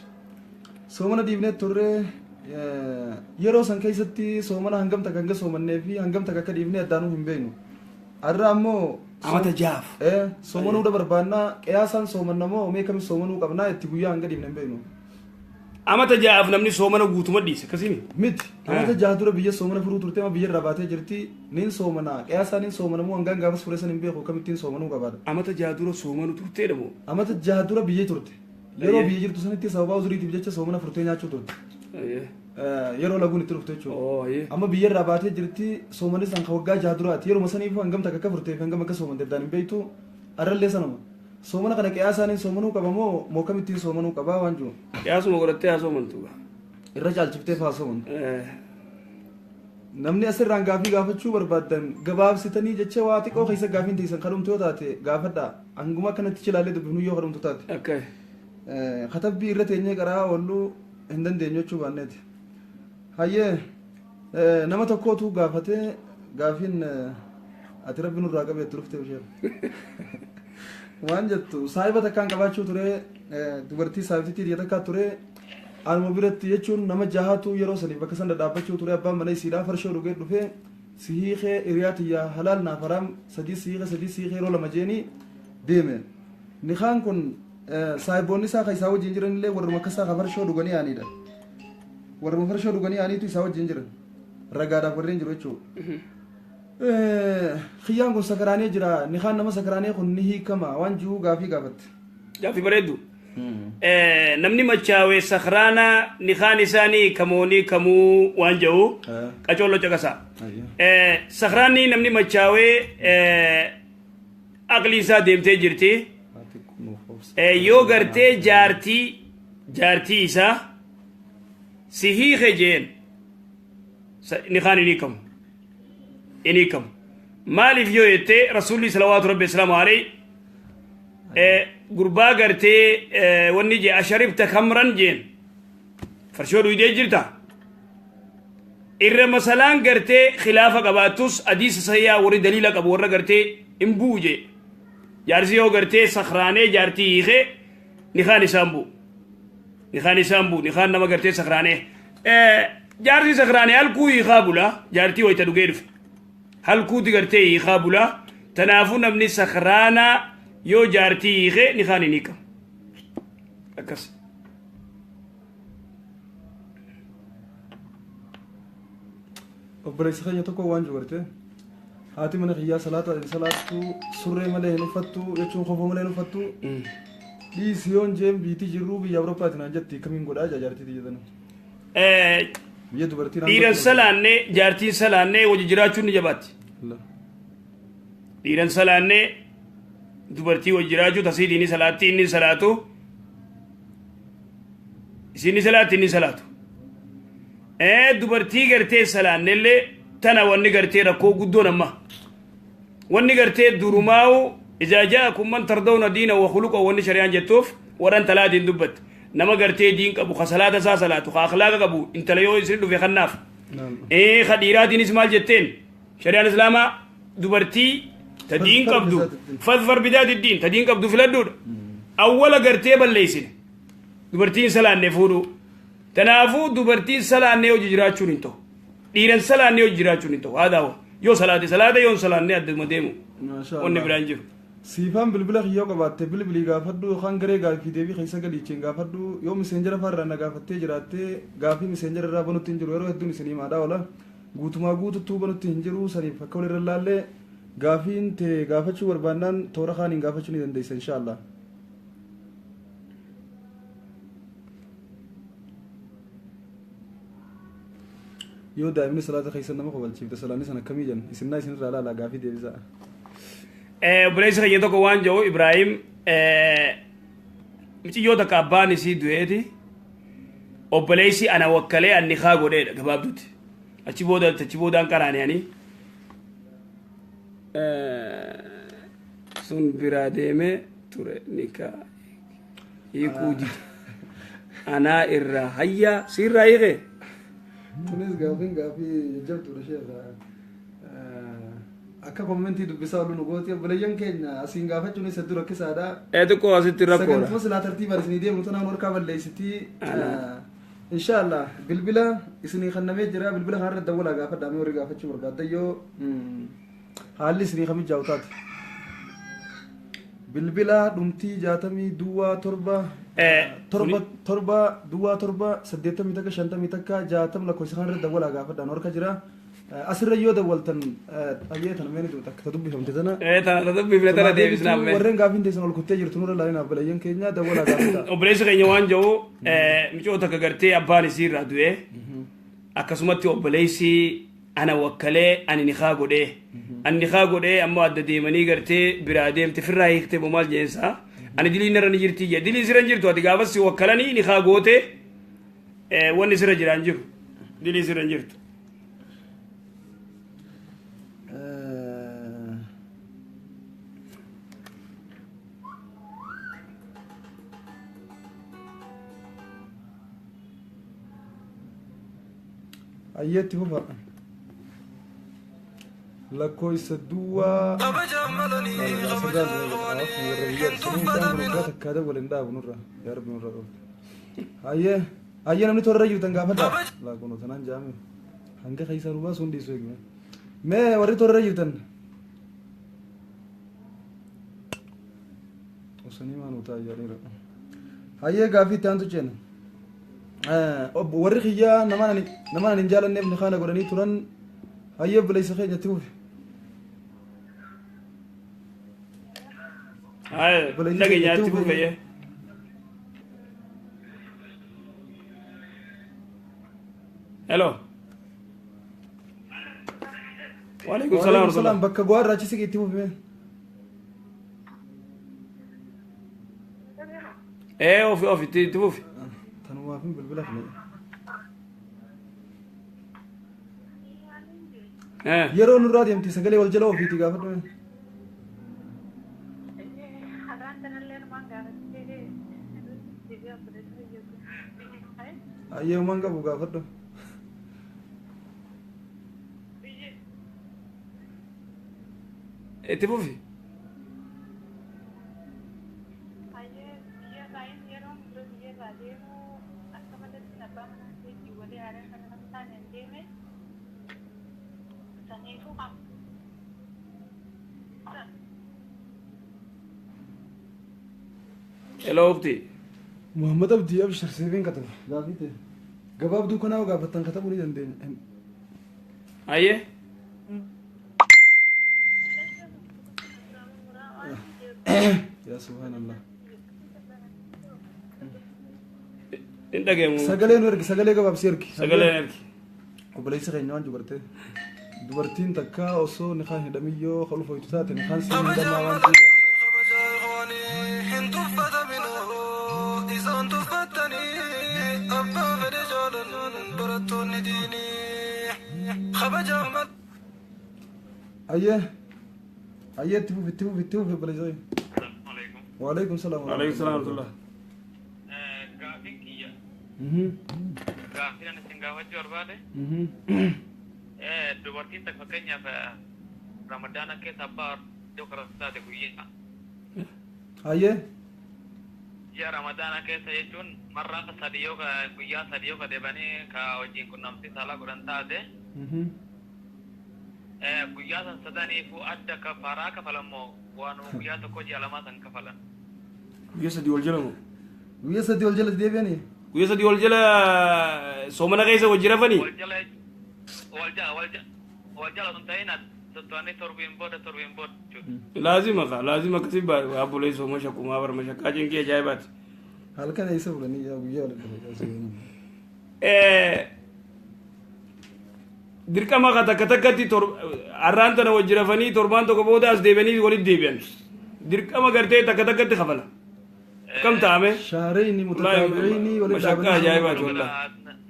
Speaker 1: soomana dhiifnee turree. Yeroo san keessatti soomana hangam takka hanga soomannee fi hangam takka akka dhiifnee addaanuu hin beeknu. Har'a ammoo
Speaker 2: Amata 6f.
Speaker 1: Soomanuudha barbaannaa. Qiyaasaan soomanna moo mee kami soomanuu qabnaa? Itti guyyaa hanga dhiifne hin beeknu.
Speaker 2: Amata 6f namni soomana guutuma dhiise akkasimi.
Speaker 1: Miti. Amata 6 dura biyya soomana furuu turte, amma biyya irraa baatee jirti. Nin soomana. Qiyaasaan nin soomana moo hangaan gaafas fure san hin beeku, akkamittiin soomanuu qabaadha?
Speaker 2: Amata 6 dura soomanu turteedha moo?
Speaker 1: Amata 6 dura biyya turte. Yeroo biyya jirtu sanitti sababaa uzuriitiif jecha soomana furtee nyaachuu turte. Yeroo laguun itti dhufte jechuudha. Amma biyya irraa baatee jirti. Soomanni san ka waggaa 6 duraati. Yeruma saniifuu hangam takka akka furtee fi hangam akka soomante addaan hin beektu. Arrallee sanuma. Soomana kana qiyaasaan hin soomanuu qaba moo kamittiin soomanuu qabaa waan jiru?
Speaker 2: Qiyaasuma godhattee haa soomantu.
Speaker 1: Irra caalchiftee faa soomantu. Namni asirraan gaafii gaafachuu barbaaddan gabaabsitanii jecha waa xiqqoo keessa gaafiin teessan kadhumtu yoo taate gaafadhaa. Hanguma akkanatti chilaallee dubbifnu yoo kadhumtu taate.
Speaker 2: Akka.
Speaker 1: Katabbii irra teenyee qaraa oollu hin dandeenyu jechuu baanneeti. Hayyee, nama tokkootu gaafatee gaafiin ati rabbi nurraa qabee itti dhuftee ishee. Waan jettu, saahiba takkaan qabaachuu ture, dubartii saahibtittii biyya takkaa ture. Anuma biratti jechuun nama jahatu yeroo saniif bakka san dhadhaabbachuu ture. Abbaan mana isiidhaa farshoo dhugee dhufee si hiikee, hiriyaa tiyyaa halaal naaf haraam, sadii si hiike, sadii si hiike, yeroo lama jeeni deeme. Nikaan kun saahiboonni isaa kan isaa wajjin jiran illee warruma akkasaa kan farshoo dhuganii yaanidha. Warruma farshoo dhuganii yaaniitu isaa wajjin jiran. Ragaadhaaf warreen jiru jechuudha. Kiyyaan kun sakaraanee jira, nikaan nama sakaraanee kun ni hiikama waan jiru gaafii gaafatte.
Speaker 2: Gaafii bareeddu. Namni machaawee sakraana nikaan isaanii kamoonii kamuu waan jedhu qacoollo caqasa. Sakraanni namni machaawee aqli isaa deemtee jirti. Yoo gartee jaartii isaa si hiike jeen nikaan hin hiikamu. Hin hiikamu. Maaliif yoo jette, rasuulli salawaatu rabbi islaamu alayhi gurbaa gartee wanni jee asharibta kamran jeen, farshoo dhuydee jirta. Irra masalaan gartee khilaafa qabaattus, hadiisa sayyaa warri daliila qabu warra gartee hin bu'u jee. Jaarsi yoo gartee sakraanee jaartii hiikee, nikaan isaan bu'u. Nikaan isaan bu'u, nikaan nama gartee sakraanee. Jaarsi sakraanee halkuu hiikaa bula, jaartii wayita dhugee dhufe. Halkuuti gartee hiikaa bula. Tanaafuu namni sakraanaa yoo jaartii hiikee, nikaan hin hiikamu. Akkas.
Speaker 1: Obboleessi keenya tokko waan jiru gartee haati mana kiyyaa salaata hin salaattu, surree malee hin uffattu, jechuun kofoo malee hin uffattu, dhiisi yoon jeen biitii jirru biyya Awuroopaati naan jetti, kamiin godhaa jaa jaartii jedhan biyya dubartii.
Speaker 2: Dhiiran salaannee jaartiin salaannee wajji jiraachuun ni jabaatti. Dhiiran salaannee dubartii wajji jiraachuu, tasiitiin ni salaatti, inni hin salaatu. Isiin ni salaatti, inni hin salaatu. Dubartii gartee salaannellee tana wanni gartee rakkoo guddoon amma. Wanni gartee durumaa'u إذا جاءكم من ترضون دينه وخلقه, wanni shari'aan jettuuf warra intalaatiin dubbatte. Nama gartee diin qabu, ka salaata isaa salaatu, ka akhlaaqa qabu, intala yoo isin dhufe kannaaf. Ka dhiiraatiinis maal jetteen shari'aan islaamaa? Dubartii ta diin qabdu, فاظفر بذات الدين, ta diin qabdu filadhuudha. Awwala gartee balleessine dubartiin salaanne fuudhuu. Tanaafuu dubartiin salaannee hojii jiraachuun hin ta'u. Dhiiran salaannee hojii jiraachuun hin ta'u. Haa yoo salaate salaata, yoo hin salaanne adduma deemu. Wanni biraan jiru.
Speaker 1: Siifaan bilbila kiyyoo qabaatte bilbilii gaafadhu, yookaan garee gaafii deebii keessa galiicheen gaafadhu. Yoo Messenger fa'aa irraa na gaafattee jiraattee, gaafii Messenger irraa banutti hin jiru. Yeroo hedduun isin himaadha oola, guutumaa guututtuu banutti hin jiru. Saniif akka walirra laallee gaafiin tee gaafachuu barbaannaan toora kaaniin gaafachuu ni dandeessa, inshaallah. Yoo daa'imni salaata keessa nama kobalchiifte, salaanni sana akkamii jenna? Isinnaa isinirraa laalaa gaafii deebisaa.
Speaker 2: Obboleessi keenya tokko waan jedhu, Ibraahim, mucayyoo takka abbaan isii du'eeti obboleessi ana wakkalee anni kaa godheedha gabaabdutti. Achi booda achi boodaan qaraane ani sun biraa deemee ture, nikaa hiikuu dide anaa irraa hayyaa siirraa hiikee.
Speaker 1: Tunis gaafiin gaafii jajjabduudha, sheekha. Akka commentii dubbisaa oolu nu gooti. Obboleeyyan keenya asiin gaafachuunis hedduu rakkisaadha.
Speaker 2: Xiqqoo asitti rakkoodha.
Speaker 1: Sagantuma silaa tartiibaan isinii deemu tanaan warqaa balleessitii. Inshaallah bilbila isinii kannamee jira, bilbila kanarra dawwalaa gaafadhaa mee warri gaafachuu barbaaddan, yoo haalli isinii kamijaa'u taate. Bilbila dhumtii 60 07 7 7 07 81 51 60 lakkoofsa kanarra dawwalaa gaafadhaan harka jira. Asirra yoo dawwaltan ayyee tana meeni duuta akka dubbifamte tana.
Speaker 2: Tana dubbifne, tana deebisnaaf mee.
Speaker 1: Warreen gaafiin teessan ol kuttee jirtu nurra laalinaaf, obboleeyyan keenya dawwalaa gaafadhaa.
Speaker 2: Obboleessi keenya waan jedhu, mucoo takka gartee abbaan isii irraa du'ee akkasumatti obboleessi ana wakkalee ani nikaa godhee, ani nikaa godhee ammoo adda deemanii gartee biraa deemte, firraa hiiktee moo maal jeensa, ani diliin irra ni jirti jee. Diliin sirra hin jirtu. Ati gaafas si wakkalanii nikaa goote, wanni sirra jiraan jiru, diliin sirra hin jirtu.
Speaker 1: Ayyeetti fufa. Lakkoofsa duwwaa takkaa dawwal hin dhaabu nurra, yaa rabbi nurra qabu. Hayyee hayyee, namni toorra jirtan gaafadha. Laakunoo tanaan jaame hanga keessa nu baasuun dhiisu eegme. Mee warri toorra jirtan osanii maan utaa jedhaniiru. Hayyee, gaafii itti aantu ceena. Warri kiyyaa nama ani hin jaalanneef ni kaana godhanii turan. Hayyee, obboleessa keenya, itti fufi.
Speaker 2: Haya, dhageenya itti fufee. Hello. Waalaikum salaam
Speaker 1: Waalaikum salaam
Speaker 2: warahmatullah.
Speaker 1: Bakka go'aa irraa achi siqi itti fufee.
Speaker 2: Ee ofi ofi itti itti fufi.
Speaker 1: Tanumaaf hin bilbila file.
Speaker 2: Eh.
Speaker 1: Yeroo nurraa deemte sagalee wal jala ofiitii gaafadhu.
Speaker 3: Har'aan tanallee numaan gaafattee
Speaker 1: Ayyee uumaan qabu gaafadhu.
Speaker 2: Itti fufi.
Speaker 3: Hayyee biyya baay'een yeroo dura biyya irraa deemu akka malatti abbaa manaa keetii walii haadha kana kan taane hin deeme saniifuu kan
Speaker 2: Hello ukti.
Speaker 1: Muhammad Abdii Abshir seefiin kataba. Gaafii ta'e. Gabaabduu kanaa gaafattan katabuu ni dandeenya.
Speaker 2: Hayyee.
Speaker 1: Yaa subhaanallah.
Speaker 2: Hin dhageemu.
Speaker 1: Sagalee nu ergi sagalee gabaabsi ergi.
Speaker 2: Sagaleen ergi.
Speaker 1: Obboleessa keenya waan dubartee. Dubartiin takka osoo nikaan hidhamiyyoo kan ulfooytu taate nikaan siin hidhamaa waan ta'eef.
Speaker 4: Hin tuffataminu isaan tuffatanii abbaa fedhe jaalan barattoonni diinii kabaja.
Speaker 1: Ayyee. Ayyee itti fufi itti fufi itti fufi obboleessa keenya. Waalaikum salaam.
Speaker 2: Waalaikum salaam warahmatullah.
Speaker 5: Gaafiin kiyya. Gaafiin ani isin gaafachuu barbaade. Dubartiin takka fakkeenyaaf Ramadaana keessa abbaa iddoo karaa taate guyyaa.
Speaker 1: Ayyee.
Speaker 5: Ji'a Ramadaana keessa jechuun marraa sadi yoo guyyaa sadi yoo ka deebanii ka wajjin qunnamtii saalaa godhan taate. Guyyaa san sadaniifuu adda kafaraa kafalan moo waan guyyaa tokko ji'a lamaa san kafalan?
Speaker 2: Guyyaa sadii wal jala moo?
Speaker 1: Guyyaa sadii wal jala deebi'anii.
Speaker 2: Guyyaa sadii wal jala soomana keessa wajji rafanii?
Speaker 5: Wal jala wal jala wal jala wal jala sun ta'in to'anii torbiin booda torbiin booda jechuudha.
Speaker 2: Laazima ka laazima akkasii baabbulee sooma shakkumaa bara mashakkaa cinqii ajaa'ibaati.
Speaker 1: Halkan eessa bulanii yaa guyyaa walitti dhufe.
Speaker 2: Dirqama ka takka takkatti har'aan tana wajji rafanii torbaan tokko booda as deebi'anii walitti deebi'an. Dirqama gartee takka takkatti kafala. Akkam ta'ame?
Speaker 1: Shaareyni mutataabi'iini walitti
Speaker 2: Mashakkaa ajaa'ibaati wallah.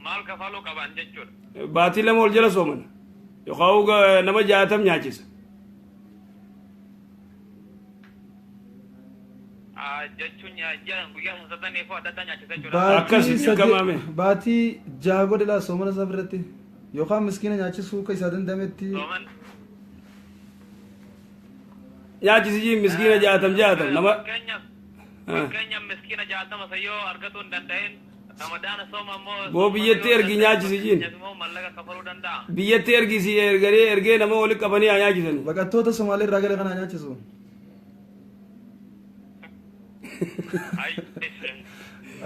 Speaker 5: Maal kafaluu qaban jechuudha?
Speaker 2: Baatii 2 wal jala soomana. Yookaan nama 60 nyaachisa.
Speaker 5: Jechuun ji'a guyyaa san sadaniifuu adda addaa nyaachisa jechuudha.
Speaker 2: Akkas
Speaker 1: Baatii
Speaker 2: dirqamaame.
Speaker 1: Baatii 6 godhe laa soomana isaa biratti yookaan miskiina nyaachisuu akka isaa danda'ametti.
Speaker 5: Sooman.
Speaker 2: Nyaachisi miskiina 60 60 nama.
Speaker 5: Fakkeenyaaf miskiina 60 sayyoo argatuu hin danda'in Ramadaana sooma immoo.
Speaker 2: Boo biyyatti ergi nyaachisi jiin.
Speaker 5: Immoo mallaqa kafaluu danda'a.
Speaker 2: Biyyatti ergisi erganii ergee nama walitti qabanii haa nyaachisani.
Speaker 1: Baqattoota Somaalee irraa gale kana nyaachisu.
Speaker 5: Ay.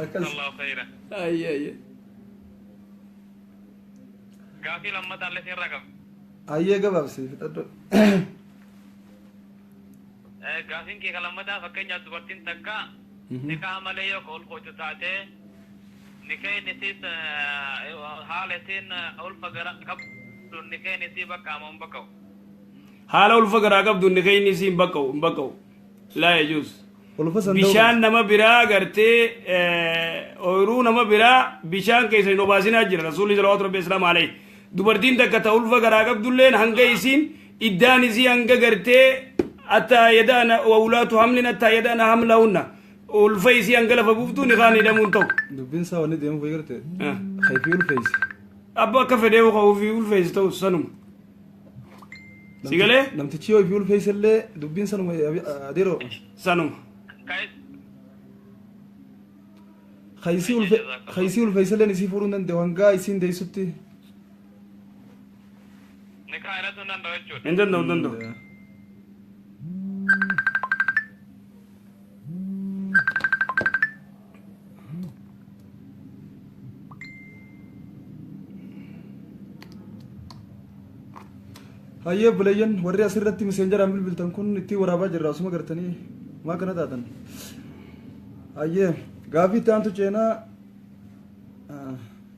Speaker 1: Akkas.
Speaker 5: Allahu khayran.
Speaker 2: Ayye ayye.
Speaker 5: Gaafii lammataa illee sirra qaba.
Speaker 1: Ayyee gabaabsi fixadhu.
Speaker 5: Gaafiin kee lammataa fakkeenyaaf dubartiin takka nikaa malee yoo ka ulfooytu taate nikeen isiis haala isiin ulfa gara qabdu nikeen isii bakka ama hin bakka'u?
Speaker 2: Haala ulfa garaa qabdu nikeenni isii hin bakka'u hin bakka'u. Laa yajuuz.
Speaker 1: Ulfa san
Speaker 2: Bishaan nama biraa gartee ooyiruu nama biraa bishaan keessa hin obaasinaa jira Rasuulli salawaatu rabbi islaam alayhi. Dubartiin takka ta ulfa garaa qabdulleen hanga isiin iddaan isii hanga gartee attaa yada'ana wawulaatu hamlin attaa yada'ana hamlahunna ulfa isii hanga lafa buuftuu nikaan hidhamuun ta'u.
Speaker 1: Dubbiin isaa wanni deemu fayyadate garte. Kayfii ulfeessi.
Speaker 2: Abba akka fedhee ofii ulfeessi ta'u sanuma. Si galee?
Speaker 1: Namtichi yoo ofii ulfeesse illee dubbiin sanuma adeeroo.
Speaker 2: Sanuma.
Speaker 1: Kaysii ulfeesse illee isii fuudhuu hin danda'u hangaa isiin deessutti.
Speaker 5: Nikaa hidhatuu hin danda'u jechuudha.
Speaker 2: Hin danda'u hin danda'u.
Speaker 1: Hayyee obboleeyyan warri asirratti miseenjaraan bilbiltan kun ittiin waraabaa jirra osuma gartanii. Maa kana taatan? Hayyee gaafii itti aantu ceenaa.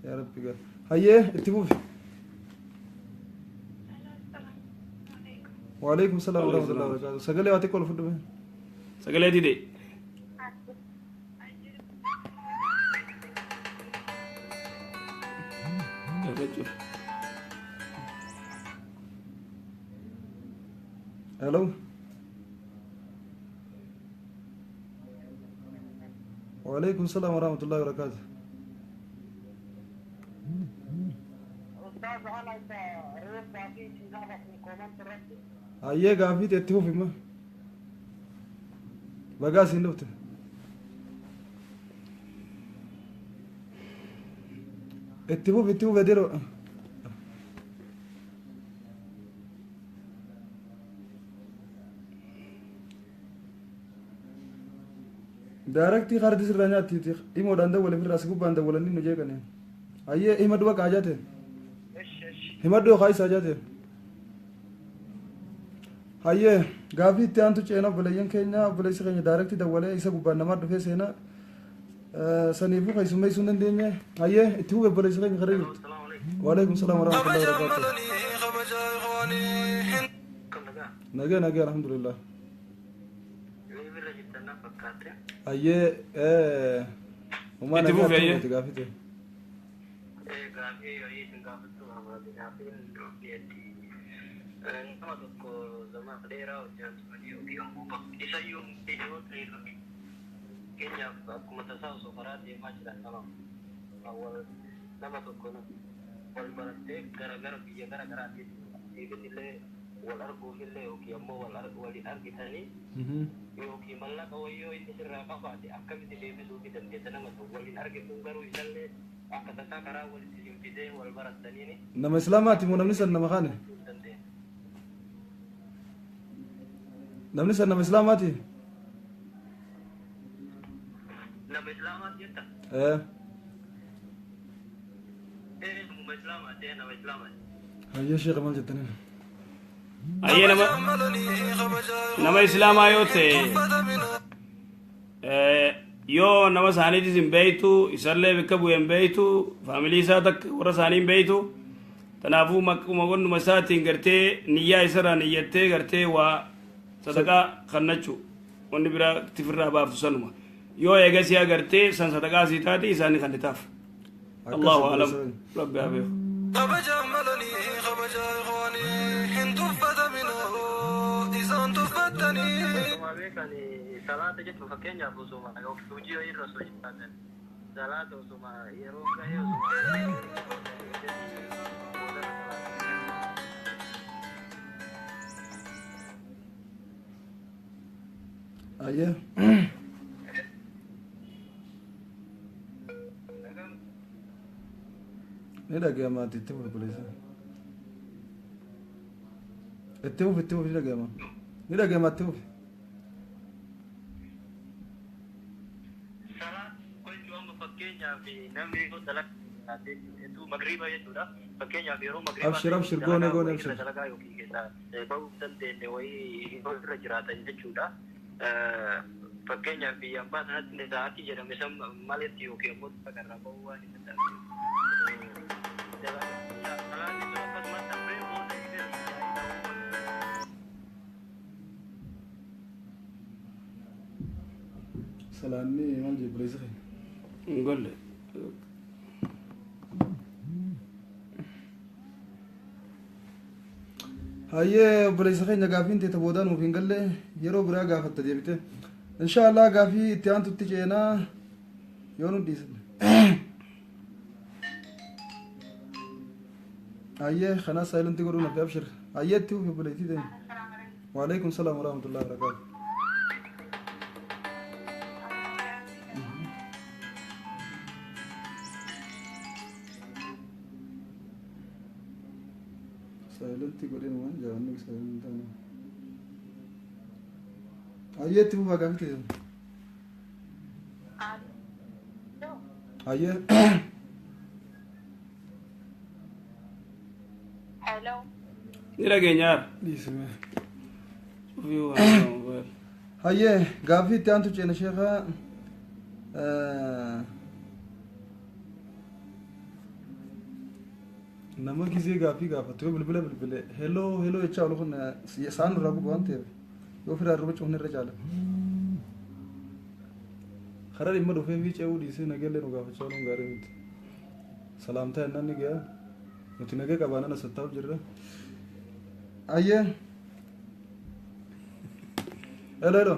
Speaker 1: Yaa Rabbi gaa. Hayyee itti fufi. Waalaikum salaam warahmatullahi wabarakatuh. Sagalee waa xiqqoo ol fudhu mee.
Speaker 2: Sagalee dide.
Speaker 1: Hello. Waalaikum salaam warahmatullahi wabarakatuh. Hayyee gaafii itti fufi ma. Bagaa siin dhufte. Itti fufi itti fufi adeero. Daaraktii kaardii sirraa nyaattiiti. Imoodhaan dawwale firraa si gubbaan dawwalanii nu jeeqanii. Hayyee himadhu bakka haajaa ta'e. Himadhu yookaan isa haajaa ta'e. Hayyee gaafii itti aantu ceena obboleeyyan keenya obboleessi keenya daaraktii dawwalee isa gubbaan namaa dhufee seena. Saniifuu keessummeessuu hin dandeenye. Hayyee itti fufi obboleessi keenya karra jirtu. Waalaikum salaam warahmatullahi
Speaker 4: Kabajaa
Speaker 1: wabarakatuh.
Speaker 4: malanii kabajaa ikhwaanii hin
Speaker 1: Nagee nagee alhamdulillah. Hayyee homaa
Speaker 2: Itti
Speaker 1: nagaa
Speaker 2: fufi, hayyee.
Speaker 1: itti gaafii ta'e.
Speaker 6: Gaafii horii isin gaafachuu barbaade gaafiin dhufeetti nama tokko zaman dheeraa hojjaan turanii yookiin ammoo bakka isayyuu yoo ta'e fakkeenyaaf akkuma tasaa osoo karaa deemaa jiran nama wal nama tokko wal barattee gara gara biyya gara garaa illee wal arguufillee yookiin ammoo wal waliin argitanii yookiin mallaqa wayyoo inni sirraa qabaate akkamitti deebisuufii dandeessa nama tokko waliin argitu garuu isallee akka tasaa karaa walitti isin fidee wal barattaniini
Speaker 1: Nama islaamaati moo namni san nama kaane?
Speaker 6: hin dandeenya.
Speaker 1: Namni san nama islaamaati?
Speaker 6: Nama islaamaati jetta?
Speaker 1: Eh.
Speaker 6: Ee nama islaamaati nama islaamaati.
Speaker 1: Hayyee sheekha maal jettaniin?
Speaker 2: Hayyee nama
Speaker 4: kabajaa malanii kabajaa
Speaker 2: nama islaamaa yoo ta'e
Speaker 4: tuffatamina.
Speaker 2: Yoo nama isaaniitis hin beeytu isallee bakka bu'e hin beeytu faamilii isaa takka warra isaanii hin beeytu kanaafuu makkuma wannuma isaatiin gartee niyyaa isarraa niyyattee gartee waa sadaqaa kannachuu wanni biraa tifirraa baaftu sanuma yoo eegasii agartee san sadaqaa sii taate isaanii kannitaaf. Allahu alam rabbi haa beeku.
Speaker 4: Kabajaa malanii kabajaa ikhwaanii hin tuffatamina isaan tuffattanii.
Speaker 6: Akkuma beekan salaata jechuun fakkeenyaaf osuma yookiin hojii irra osoo jiraatan salaata osuma yeroo gahee osuma
Speaker 1: Hayyee. Ni dhaga'ama ati itti fufi obboleessa. Itti fufi itti fufi ni dhaga'ama. Ni dhaga'ama itti fufi.
Speaker 6: Salaata jechuun amma fakkeenyaaf namni yoo dalagaa magriiba jechuudha. Fakkeenyaaf yeroo magriiba
Speaker 1: Abshir, abshir, goone, goone, abshir.
Speaker 6: Dalagaa yookiin keessaa bahuu hin dandeenye wayii yoo irra jiraatan jechuudha. Fakkeenyaaf biyya ambaa sanatti sa'aatii jedhame san maletti yookiin ammoo irraa bahuu waan hin danda'amne. Salaanni sun akkasumas darbee booda
Speaker 1: Salaanni maal jee obboleessa keenya?
Speaker 2: Hin golle.
Speaker 1: Hayyee obboleessa keenya gaafiin teeta boodaa nuuf hin galle yeroo biraa gaafatta deebite. Inshaallah gaafii itti aantutti ceenaa yoo nu dhiisan. Hayyee kanaas silent godhuun hafe abshir. Hayyee itti fufi obboleettii teenya. Waalaikum salaam warahmatullahi wabarakatuh. Silent godheen waan jaalanni silent hin taane. Hayyee itti fufaa gaafii teessan. Hayyee.
Speaker 3: Hello.
Speaker 2: Ni dhageenyaar.
Speaker 1: Dhiisime.
Speaker 2: Cufii waan.
Speaker 1: Hayyee, gaaffii itti aantu ceena sheekaa. Nama gizee gaaffii gaafatu yoo bilbila bilbile hello hello jechaa oolu kun isaan nurraa gubu waan ta'eef yoo ofirraa irra cuufne irra caala. Karaa dhimma dhufee fi ce'uu dhiisee nageellee nu gaafachaa ooluun gaarii miti. Salaamtaa jennaan ni ga'a. Nuti nagee qabaanaan asattaaf jirra. Ayyee. Hello hello.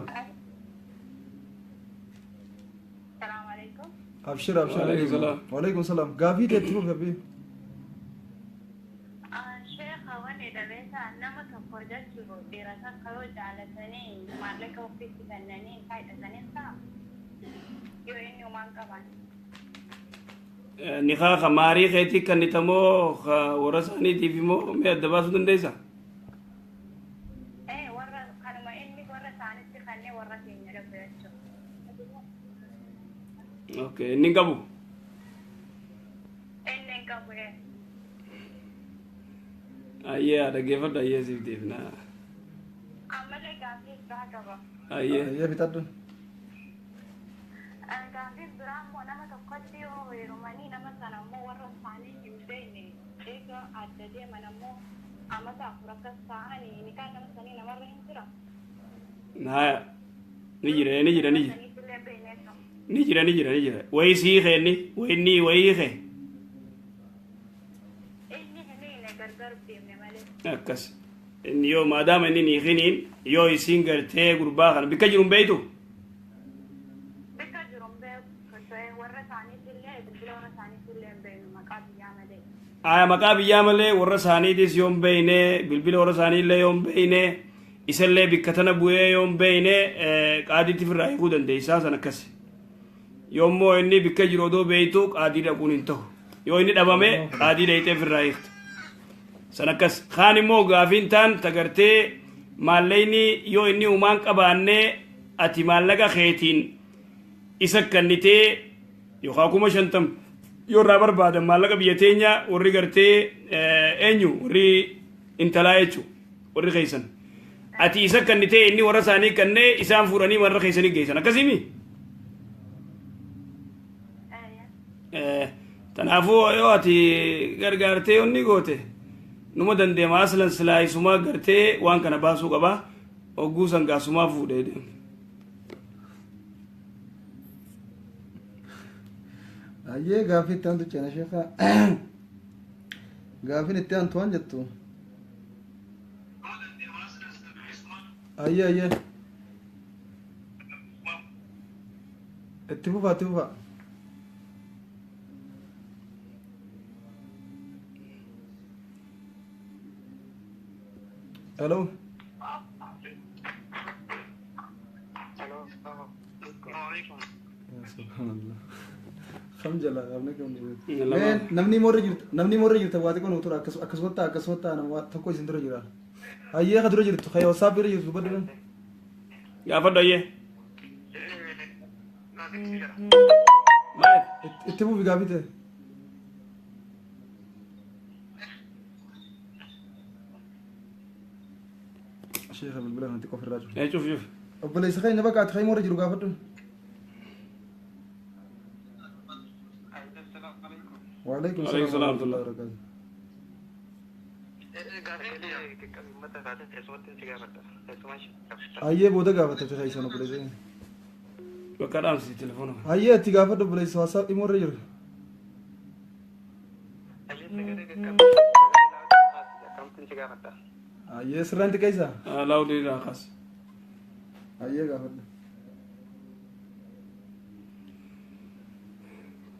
Speaker 3: Salaamu alaikum.
Speaker 1: Abshir abshir.
Speaker 2: Waalaikum salaam.
Speaker 1: Waalaikum salaam. Gaaffii teetti fufi abbii.
Speaker 3: Sheekha, wanni dhabeessa nama tokko jechuun dhiira takka yoo jaalatanii maallaqa ofiitti kennanii fayyadanii ta'a. Yoo inni homaan qaban.
Speaker 2: Nikaa ka maarii keetii kannitamoo ka warra isaaniitiif immoo mee adda baasuu dandeessaa?
Speaker 3: Ee, warra kanuma inni warra isaanitti kennee warra keenya dhabu jechuudha.
Speaker 2: Okay, inni hin qabu.
Speaker 3: Inni hin qabu ee.
Speaker 2: Ayyee, dhaggeeffadhu, ayyee, siif deebina.
Speaker 3: Ammallee gaaffii biraa qaba.
Speaker 2: Ayyee.
Speaker 1: Ayyee, fixadhu.
Speaker 3: Gaaffii biraa immoo nama tokkotti yoo heerumanii nama sana immoo warra isaanii hin beekne eega adda deeman ammoo amata 4 akkas ta'anii nikaan nama sanii namarra hin jira.
Speaker 2: Haya. Ni jira, ni jira, ni jira.
Speaker 3: Saniitillee beekneetu.
Speaker 2: Ni jira, ni jira, ni jira. Wayii sii keenni, wayii wayii kee.
Speaker 3: Inni hin hiine, gargar deemne malee.
Speaker 2: Akkas. Inni yoo maadaama inni ni hiniin yoo isiin gartee gurbaa kana bikka jiru hin beektu.
Speaker 3: Bikka jiru hin beeku, warra isaaniitillee bilbila warra isaaniitillee hin beeknu, maqaa biyyaa malee.
Speaker 2: Aya, maqaa biyyaa malee warra isaaniitis yoo hin beekne, bilbila warra isaaniillee yoo hin beekne, isallee bikka tana bu'ee yoo hin beekne, qaadiitti ofirraa hiikuu dandeessaa san akkas. Yoommoo inni bikka jiru odoo beektu qaadii dhaquun hin ta'u. Yoo inni dhabame qaadii dhayitee ofirraa hiikta. San akkas. Kaan immoo gaafiin taan tagartee maallaqni yoo inni uumaan qabaanne ati maallaqa keetiin isa kennitee yookaan 50,000 yoo irraa barbaadan, maallaqa biyya teenya warri gartee eenyu warri intalaa jechu warri keessan ati isa kennitee inni warra isaanii kennee isaan fuudhanii warra keessanii geessan akkasiimi. Kanaafuu yoo ati gargaartee onni goote numa dandeema, aslan silaa isumaa gartee waan kana baasuu qaba, hogguu san gaasumaa fuudhee deema.
Speaker 1: Ayyee, gaaffii itti aantu ceena sheekaa. Gaaffiin itti aantu waan jettu. Ayyee ayyee. Itti fufaa, itti fufaa. Hello. Subhanallah. Kam jala qabne kam ni.
Speaker 2: Lama.
Speaker 1: Mee namni morra jirtu, namni morra jirta waati kun utura akkasumatti akkasumatti nama tokko isin dura jira. Hayyee, ka dura jirtu ka WhatsApp irra jirtu dubbadhu.
Speaker 2: Gaafadhu, ayyee. Maal?
Speaker 1: Itti fufi gaaffii ta'e. Sheekha, bilbila kanatti qofa irraa jiru.
Speaker 2: Ee, cuf cuf.
Speaker 1: Obboleessa keenya bakka ati morra jiru gaafadhu. Waalaikum
Speaker 2: Waalaikum
Speaker 1: salaam
Speaker 2: salaam.
Speaker 1: wa rahmatullahi wa barakatuh.
Speaker 6: Gaaffiilee uummata kaasee keessumatti si gaafadha. Keessumaa gaafadha.
Speaker 1: Hayyee, booda gaafatte keessan obboleessa keenya.
Speaker 2: Bakka dhaamsi telefoona.
Speaker 1: Hayyee, itti gaafadhu obboleessa WhatsApp dhimma irra jiru.
Speaker 6: Hayyee, sagalee qaqqabbii akkamittiin si gaafadha?
Speaker 1: Hayyee, sirraan xiqqeessaa?
Speaker 2: Loud irraa kaas.
Speaker 1: Hayyee, gaafadhu.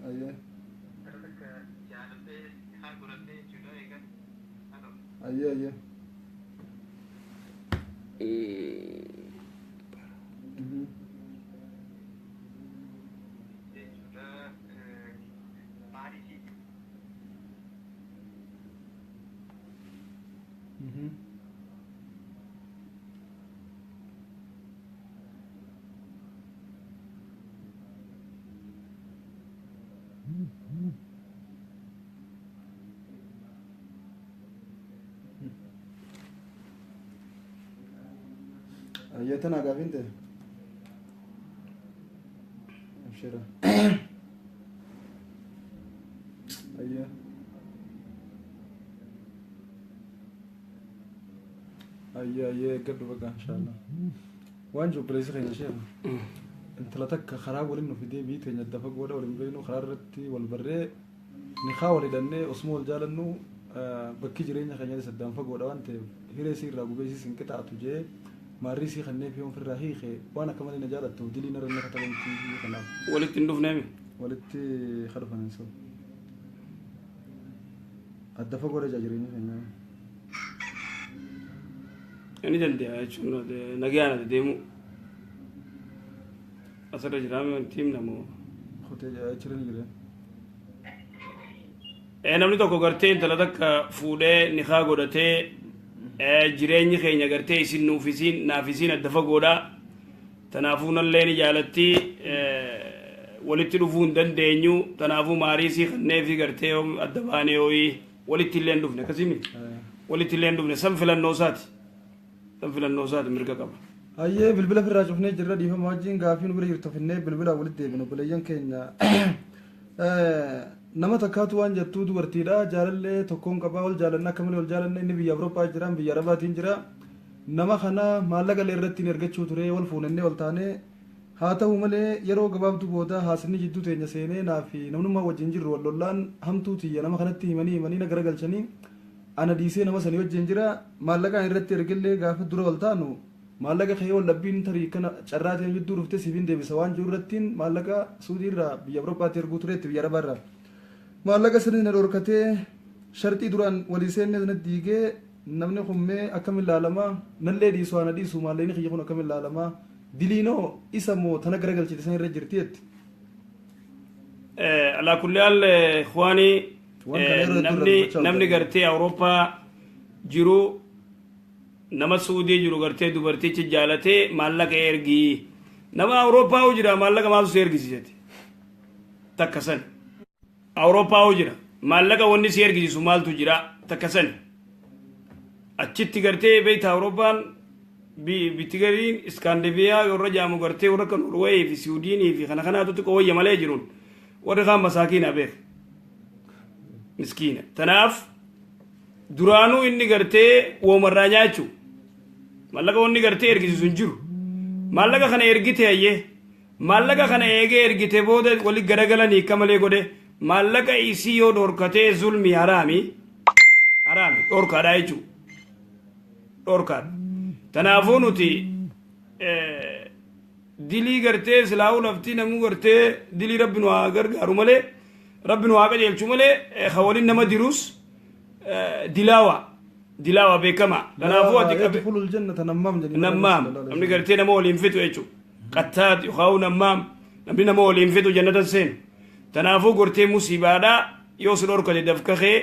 Speaker 1: Hayyee.
Speaker 6: Jaalatee haa godhadhee jechuudha eegan.
Speaker 1: Hayyee hayyee.
Speaker 6: Jechuudha maaliif
Speaker 1: Hayyee, tana gaafiin ta'e. Abshira. Ayya. Ayya ayya eeggadhu baqa inshaallah. Waan jiru obboleessi keenya sheekha. Intala takka karaa waliin nu fidee biyyi teenya adda fagoodha waliin beeknu karaa irratti wal barree nikaa wal hidhannee osuma wal jaalannu bakki jireenya keenyaatis addaan fagoodha waan ta'eef hiree isii irraa gubee isiis hin qixaatu jee maarrii isii kannee fi ofirraa hiike waan akka malee na jaalattuuf dilii narra inni katabamtii kanaaf.
Speaker 2: Walitti hin dhufneemi.
Speaker 1: Walitti ka dhufan hin sobu. Adda fagoodha jaa jireenya keenyaa.
Speaker 2: Ni dandeenya jechuun nagayaan ati deemuu. Asirra jiraame wanti himna moo.
Speaker 1: Kutee achirra ni jira.
Speaker 2: Namni tokko gartee intala takka fuudhee nikaa godhatee jireenyi keenya gartee isin nuuf isiin naaf isiin adda fagoodha. Tanaafuu nallee ni jaalatti walitti dhufuu hin dandeenyu. Tanaafuu maarii isii kanneefi gartee adda baanee hooyi walitti illee hin dhufne akkasii miti. Walitti illee hin dhufne san filannoo isaati. San filannoo isaati mirga qaba.
Speaker 1: Hayyee bilbila firraa cufnee jirra dhiifama wajjin gaafii nu bira jirtu finnee bilbila walitti deebinu obboleeyyan keenya. Nama takkaatu waan jettuu dubartiidha jaalallee tokkoon qabaa wal jaalanna akka malee wal jaalanna inni biyya Awurooppaa jira biyya Arabaatiin jira. Nama kana maallaqa illee irratti hin ergachuu ture wal fuunannee wal taanee haa ta'u malee yeroo gabaabduu booda haasni jidduu teenya seenee naa fi namnummaa wajjin jirru wal lollaan hamtuu tiyya nama kanatti himanii himanii na garagalchanii ana dhiisee nama sanii wajjin jira maallaqaan irratti ergellee gaafa dura wal taanu maallaqa kee wal dhabbiin tarii kana carraa ta'e jidduu dhufte siif hin deebisa waan jiru irrattiin maallaqa Suudii irraa biyya Awurooppaatti erguu tureetti biyya Arabaa irraa. Maallaqa sanii na dhorkatee sharxii duraan walii seenne sana diigee namni kun mee akkamiin laalama nallee dhiisu haa na dhiisu maallaqni kiyya kun akkamiin laalama diliinoo isa moo tana garagalchite san irra jirti jetti.
Speaker 2: Alaa kulli haal ikhwaanii
Speaker 1: Waan kana yeroo hedduu irra
Speaker 2: namni
Speaker 1: dubbachaa
Speaker 2: namni
Speaker 1: turre.
Speaker 2: gartee Awurooppaa jiru nama Suudii jiru gartee dubartichi jaalatee maallaqa ergii nama Awurooppaa hoo jira maallaqa maaltu si ergisiisate takka san Awurooppaa hoo jira maallaqa wanni si ergisiisu maaltu jira takka san achitti gartee beekta Awurooppaan bitti gariin Iskaandiviyaa warra jaamu gartee warra akka Norweeyii fi Siwiidinii fi kana kanaatu xiqqoo wayya malee jiruun warri kaan masaakiina beek miskiina tanaaf duraanuu inni gartee woomarraa nyaachuu maallaqa wanni gartee ergisiisu hin jiru maallaqa kana ergite hayyee maallaqa kana eegee ergite booda wali garagalanii akka malee godhe maallaqa isii yoo dhorkatee zulmi haraami haraami dhorkaadha jechuu dhorkaadha tanaafuu nuti dilii gartee silaa'uu laftii namuu gartee dilii rabbi nu haa gargaaru malee rabbi nu haa qajeelchu malee ka waliin nama dirus dilaawa dilaawa beekama kanaafuu ati qabe
Speaker 1: Yadkhulul jannata nammaam jedhanii
Speaker 2: nammaam namni gartee nama waliin fixu jechuudha qattaat yookaan nammaam namni nama waliin fixu jannata seenu tanaafuu gortee musiibaadha yoo si dhorkate dafka kee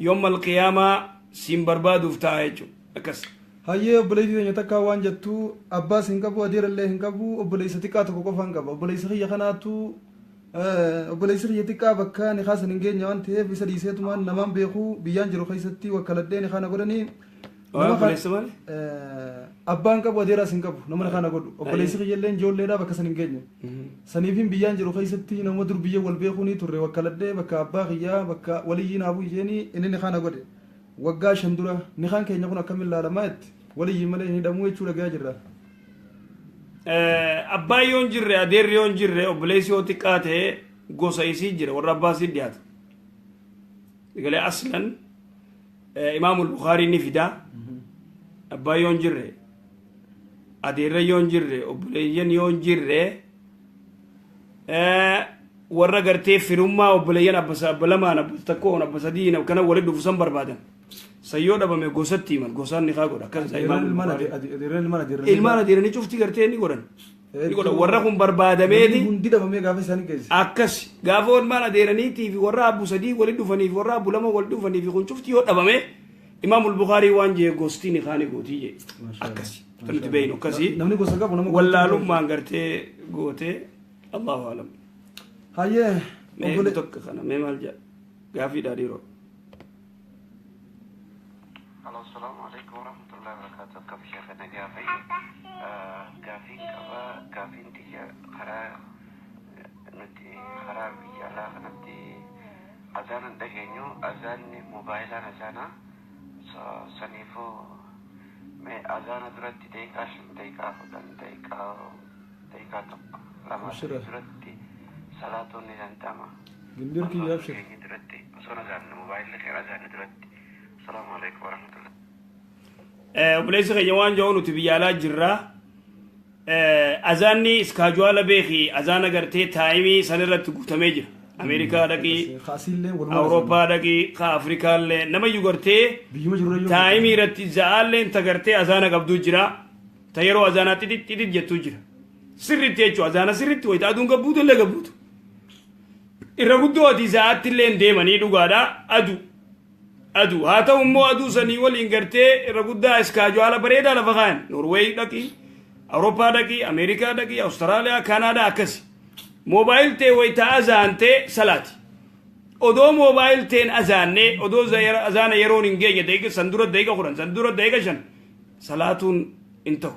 Speaker 2: yoommal qiyaamaa siin barbaaduuf ta'a jechuudha akkas.
Speaker 1: Hayyee obboleettii teenya takkaa waan jettu abbaas hin qabu adeerallee hin qabu obboleessa xiqqaa tokko qofaan qaba obboleessa kiyya kanaatu obboleessi kiyya xiqqaa bakka nikaa san hin geenye waan ta'eef isa dhiiseetumaan namaan beeku biyyaan jiru keessatti wakkaladhee nikaa na godhanii.
Speaker 2: Waan obboleessa maali?
Speaker 1: Abbaan qabu adeeraas hin qabu nama nikaa na godhu obboleessi kiyya illee ijoolleedha bakka san hin geenye. Saniifin biyyaan jiru keessatti nama dur biyya wal beekuu ni turre wakkaladhee bakka abbaa kiyyaa bakka waliyyii naa bu'i jeeni inni nikaa na godhe. Waggaa 5 dura nikaan keenya kun akkamiin laalamaa jetti waliyyii malee hin hidhamuu jechuu dhagayaa jirra.
Speaker 2: Abbaan yoo hin jirre adeerri yoo hin jirre obboleessi yoo xiqqaa ta'e gosa isii jira warra abbaa isii dhiyaata. Egalee aslan Imaamul Bukaarii ni fida. Abbaan yoo hin jirre adeerra yoo hin jirre obboleeyyan yoo hin jirre warra gartee firummaa obboleeyyan abba lamaan abba tokkoon abba sadiin akkana walitti dhufu san barbaadan. San yoo dhabame gosatti himan gosaan ni kaa godha akkas isa
Speaker 1: Adeerran
Speaker 2: Imaamul
Speaker 1: ilmaan
Speaker 2: Bukaarii.
Speaker 1: adeerran ilmaan adeerran
Speaker 2: Ilmaan adeeranii cufti gartee ni godhan. Ni godhan warra kun barbaadameeti.
Speaker 1: Hundi dhabamee gaafa isaanii geesse.
Speaker 2: Akkas gaafa ilmaan adeeraniitii fi warra abbu sadii walitti dhufanii fi warra abbu lama walitti dhufanii fi kun cufti yoo dhabame Imaamul Bukaarii waan jee gosti ni kaani gootii jee. Akkasi. Kan nuti beeynu akkasi.
Speaker 1: Namni gosa qabu nama
Speaker 2: Wallaalummaan gartee gootee Allahu alam.
Speaker 1: Hayyee
Speaker 2: Mee
Speaker 1: obbole
Speaker 2: tokko kana mee maal jedha gaafiidha dhiiroo.
Speaker 7: Alo, assalamu alaikum warahmatullahi wabarakatuh. Akkam sheekha nagaa fayya. Gaafiin qaba gaafiin tiyya karaa Nuti karaa biyya alaa kanatti azaana hin dhageenyu, azaanni moobaayilaan azaana. So saniifuu mee azaana duratti daqiiqaa 5, daqiiqaa 10, daqiiqaa 1, 2,
Speaker 1: Abshira.
Speaker 7: 3 duratti salaatuun ni danda'ama.
Speaker 1: Gindir
Speaker 7: Osoo
Speaker 1: kiyya
Speaker 7: hin
Speaker 1: abshir.
Speaker 7: geenye duratti, osoo hin azaanne, mobaayilli kee hin azaanne duratti. Asalaamu alaikum warahmatullahi.
Speaker 2: Obboleessi keenya waan jedhu, nuti biyya alaa jirra. Azaanni iskaajuwaala beeki, azaana gartee taayimii san irratti guutamee jira. Ameerikaa dhaqii,
Speaker 1: Kaasiillee walumaa
Speaker 2: Awurooppaa dhaqii, ka Afrikaallee namayyuu gartee
Speaker 1: biyyuma jirru iyyuu
Speaker 2: taayimii irratti za'aalleen ta gartee azaana qabduu jira. Ta yeroo azaanaa xixit xixit jettuu jira. Sirritti jechuudha, azaana sirritti wayita aduun gabbuutu illee gabbuutu. Irra guddoo ati za'aatti illee hin deemanii dhugaadha, aduu. Aduu haa ta'u immoo aduu sanii waliin gartee irra guddaa iskaajuwaala bareedaa lafa kaayan. Norweey dhaqii, Awurooppaa dhaqii, Ameerikaa dhaqii, Awustiraaliyaa, Kaanaadaa akkasi. Moobaayil tee wayita azaantee salaati. Odoo moobaayil teen azaannee, odoo azaana yeroon hin geenye, daqiiqa san dura daqiiqa 10, san dura daqiiqa 5 salaatuun hin ta'u.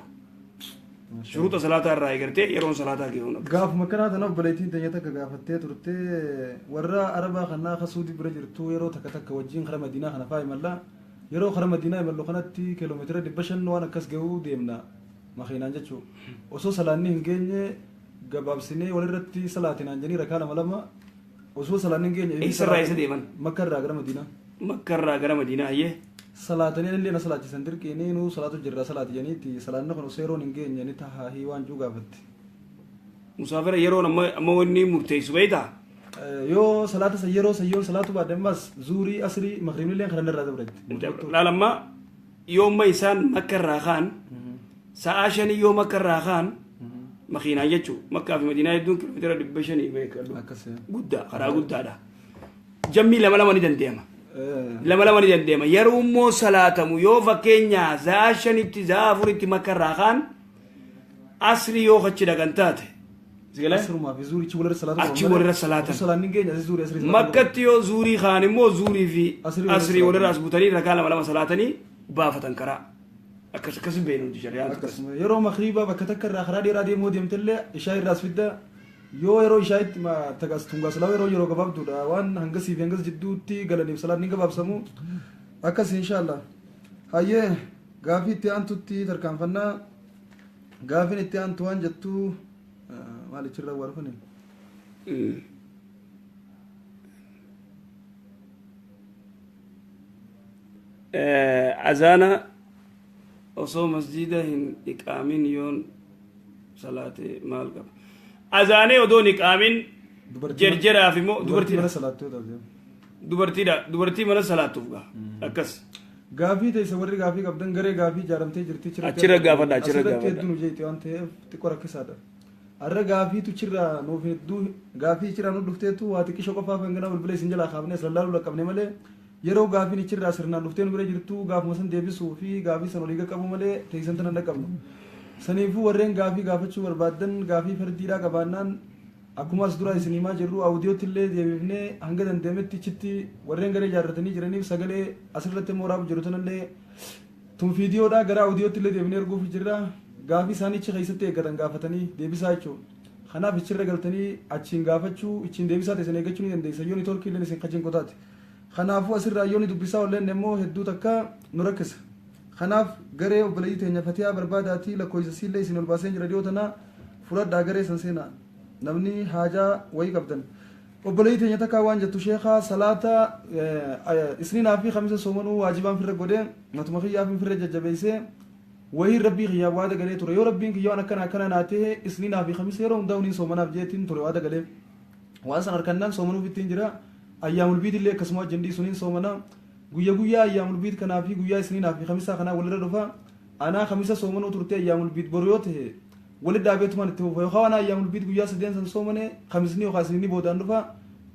Speaker 2: Shuruuxa salaataa irraa eegartee yeroon salaataa geehuun akkas.
Speaker 1: Gaafuma kanaa tana obboleettiin teenya takka gaafattee turte, warra Arabaa kanaa ka Suudii bira jirtu yeroo takka takka wajjin kara Madiinaa kana faa imalla. Yeroo kara Madiinaa imallu kanatti kiiloomeetira 500 waan akkas ga'uu deemna makiinaan jechuu. Osoo salaanni hin geenye gabaabsinee walirratti salaatinaan jedhanii rakaa lama lama osoo salaanni hin geenye.
Speaker 2: Eessarraa eessa deeman?
Speaker 1: Makka irraa gara Madiinaa.
Speaker 2: Makka irraa gara Madiinaa, hayyee.
Speaker 1: Salaatanii illee na salaachisan dirqiinii, nuu salaatu jirra salaati jedhaniitti, salaanni kun osoo yeroon hin geenye ni tahaahii waan juu gaafatte.
Speaker 2: Musaafira yeroon amma wanni murteessu beektaa?
Speaker 1: Yoo salaata san yeroo san yoon salaatu baadhe, ammas zuurii, asrii, magriibni illee kanan irraa dabretti.
Speaker 2: Laal, amma yoo amma isaan Makka irraa ka'an sa'aa 5, yoo Makka irraa ka'an makiinaan jechuu, Makkaa fi Madiinaa hedduun kiiloomeetira 500 beekadhu.
Speaker 1: Akkas.
Speaker 2: Guddaa, karaa guddaadha. Jammii lama lama ni danda'ama. Lama lama ni danda'ama. Yeroo immoo salaatamu, yoo fakkeenyaa sa'aa 5tti, sa'aa 4tti Makka irraa ka'an, asrii yoo achi dhaqan taate. Si galee?
Speaker 1: Asrumaa fi zuurichi walirra salaatu.
Speaker 2: Achi walirra salaatan.
Speaker 1: Osoo salaanni hin geenye asii zuurii, asrii salaatu.
Speaker 2: Makkatti yoo zuurii kaan immoo zuurii fi
Speaker 1: asrii walirra
Speaker 2: asrii walirra
Speaker 1: salaatan.
Speaker 2: as butanii rakaa lama lama salaatanii baafatan karaa. Akkas akkas hin beeknu nuti shari'aan akkas.
Speaker 1: Akkasuma yeroo makriibaa bakka takka irraa karaa dheeraa deemuu deemtellee ishaa irraas fidda. Yoo yeroo ishaa'itti tagas tungaslaa yeroo gabaabduudha waan hangasii fi hangas jidduutti galaniif salaanni hin gabaabsamu akkas, inshaallah. Hayyee, gaafii itti aantutti tarkaanfannaa. Gaafiin itti aantu waan jettu, maalichirra waa dhufani?
Speaker 2: Azaana osoo masjida hin iqaamin yoon salaate maal qaba? Azaanee odoo hin iqaamin jerjeraaf immoo
Speaker 1: dubartii mana
Speaker 2: dubartiidha.
Speaker 1: salaattu yoo taate.
Speaker 2: Dubartiidha. Dubartii mana salaattuuf gaa. Akkas.
Speaker 1: Gaafii teessa, warri gaafii qabdan garee gaafii ijaaramtee jirti.
Speaker 2: Achirra gaafadha, achirra
Speaker 1: Asirratti
Speaker 2: gaafadha.
Speaker 1: hedduu nu jeeti waan ta'eef xiqqoo rakkisaadha. Har'a gaafiitu chirraa nuuf hedduu, gaafii chirraa nu dhufteetu waa xiqqisho qofaaf hangana bilbila isin jalaa kaafnee as lallaaluu laqqabne malee, yeroo gaafiin ichirraa sirnaan dhuftee nu bira jirtu gaafuma san deebisuu fi gaafii san olii qaqqabu malee teessan tana hin dhaqqabnu. Saniifuu warreen gaafii gaafachuu barbaaddan, gaafii fardiidhaa qabaannaan, akkuma as dura isin himaa jirru audiyootti illee deebifnee hanga danda'ametti ichitti warreen garee ijaarratanii jiraniif sagalee asirratti immoo raabu jiru tanallee tun fiidiyoodhaa gara audiyootti illee deebinee erguuf jirra. Gaafii isaanii ichi keessatti eeggatan gaafatanii deebisaa jechuudha. Kanaaf ichirra galtanii achiin gaafachuu, ichiin deebisaa teessan eeggachuu ni dandeessa yoo niitoorkii illee isin kachiin qotaate. Kanaafuu asirraa yoo ni dubbisaa olleen immoo hedduu takka nu rakkisa. Kanaaf garee obboleettii teenya Fatiyaa barbaadaatii lakkoofsa siillee isin ol baasee jira dhiyoo tana, fudhadhaa garee san seenaa. Namni haajaa wayii qabdan. Obboleettii teenya takkaa waan jettu, sheekaa, salaata isniinaa fi kamisa soomanuu waajibaan firra godhee matuma kiyyaaf firra jajjabeessee wayiin rabbii kiyyaaf waada galee ture. Yoo rabbiin kiyya waan akkana akkana naa ta'e, isniinaa fi kamisa yeroo hundaa niin soomanaaf jeetiin ture waada galee. Waan san harkannaan soomanuuf ittiin jira. Ayyaamul biidillee akkasuma wajjin dhiisu niin soomana. Guyya guyyaa ayyaamul biid kanaa fi guyyaa isniinaa fi kamisaa kanaa walirra dhufa. Anaa kamisa soomanuu turte, ayyaamul biid boru yoo ta'e walitti dhaabeetumaan itti fufa, yookaan waan ayyaamul biid guyyaa sadeen san soomane kamisni yookaan isniinni boodaan dhufa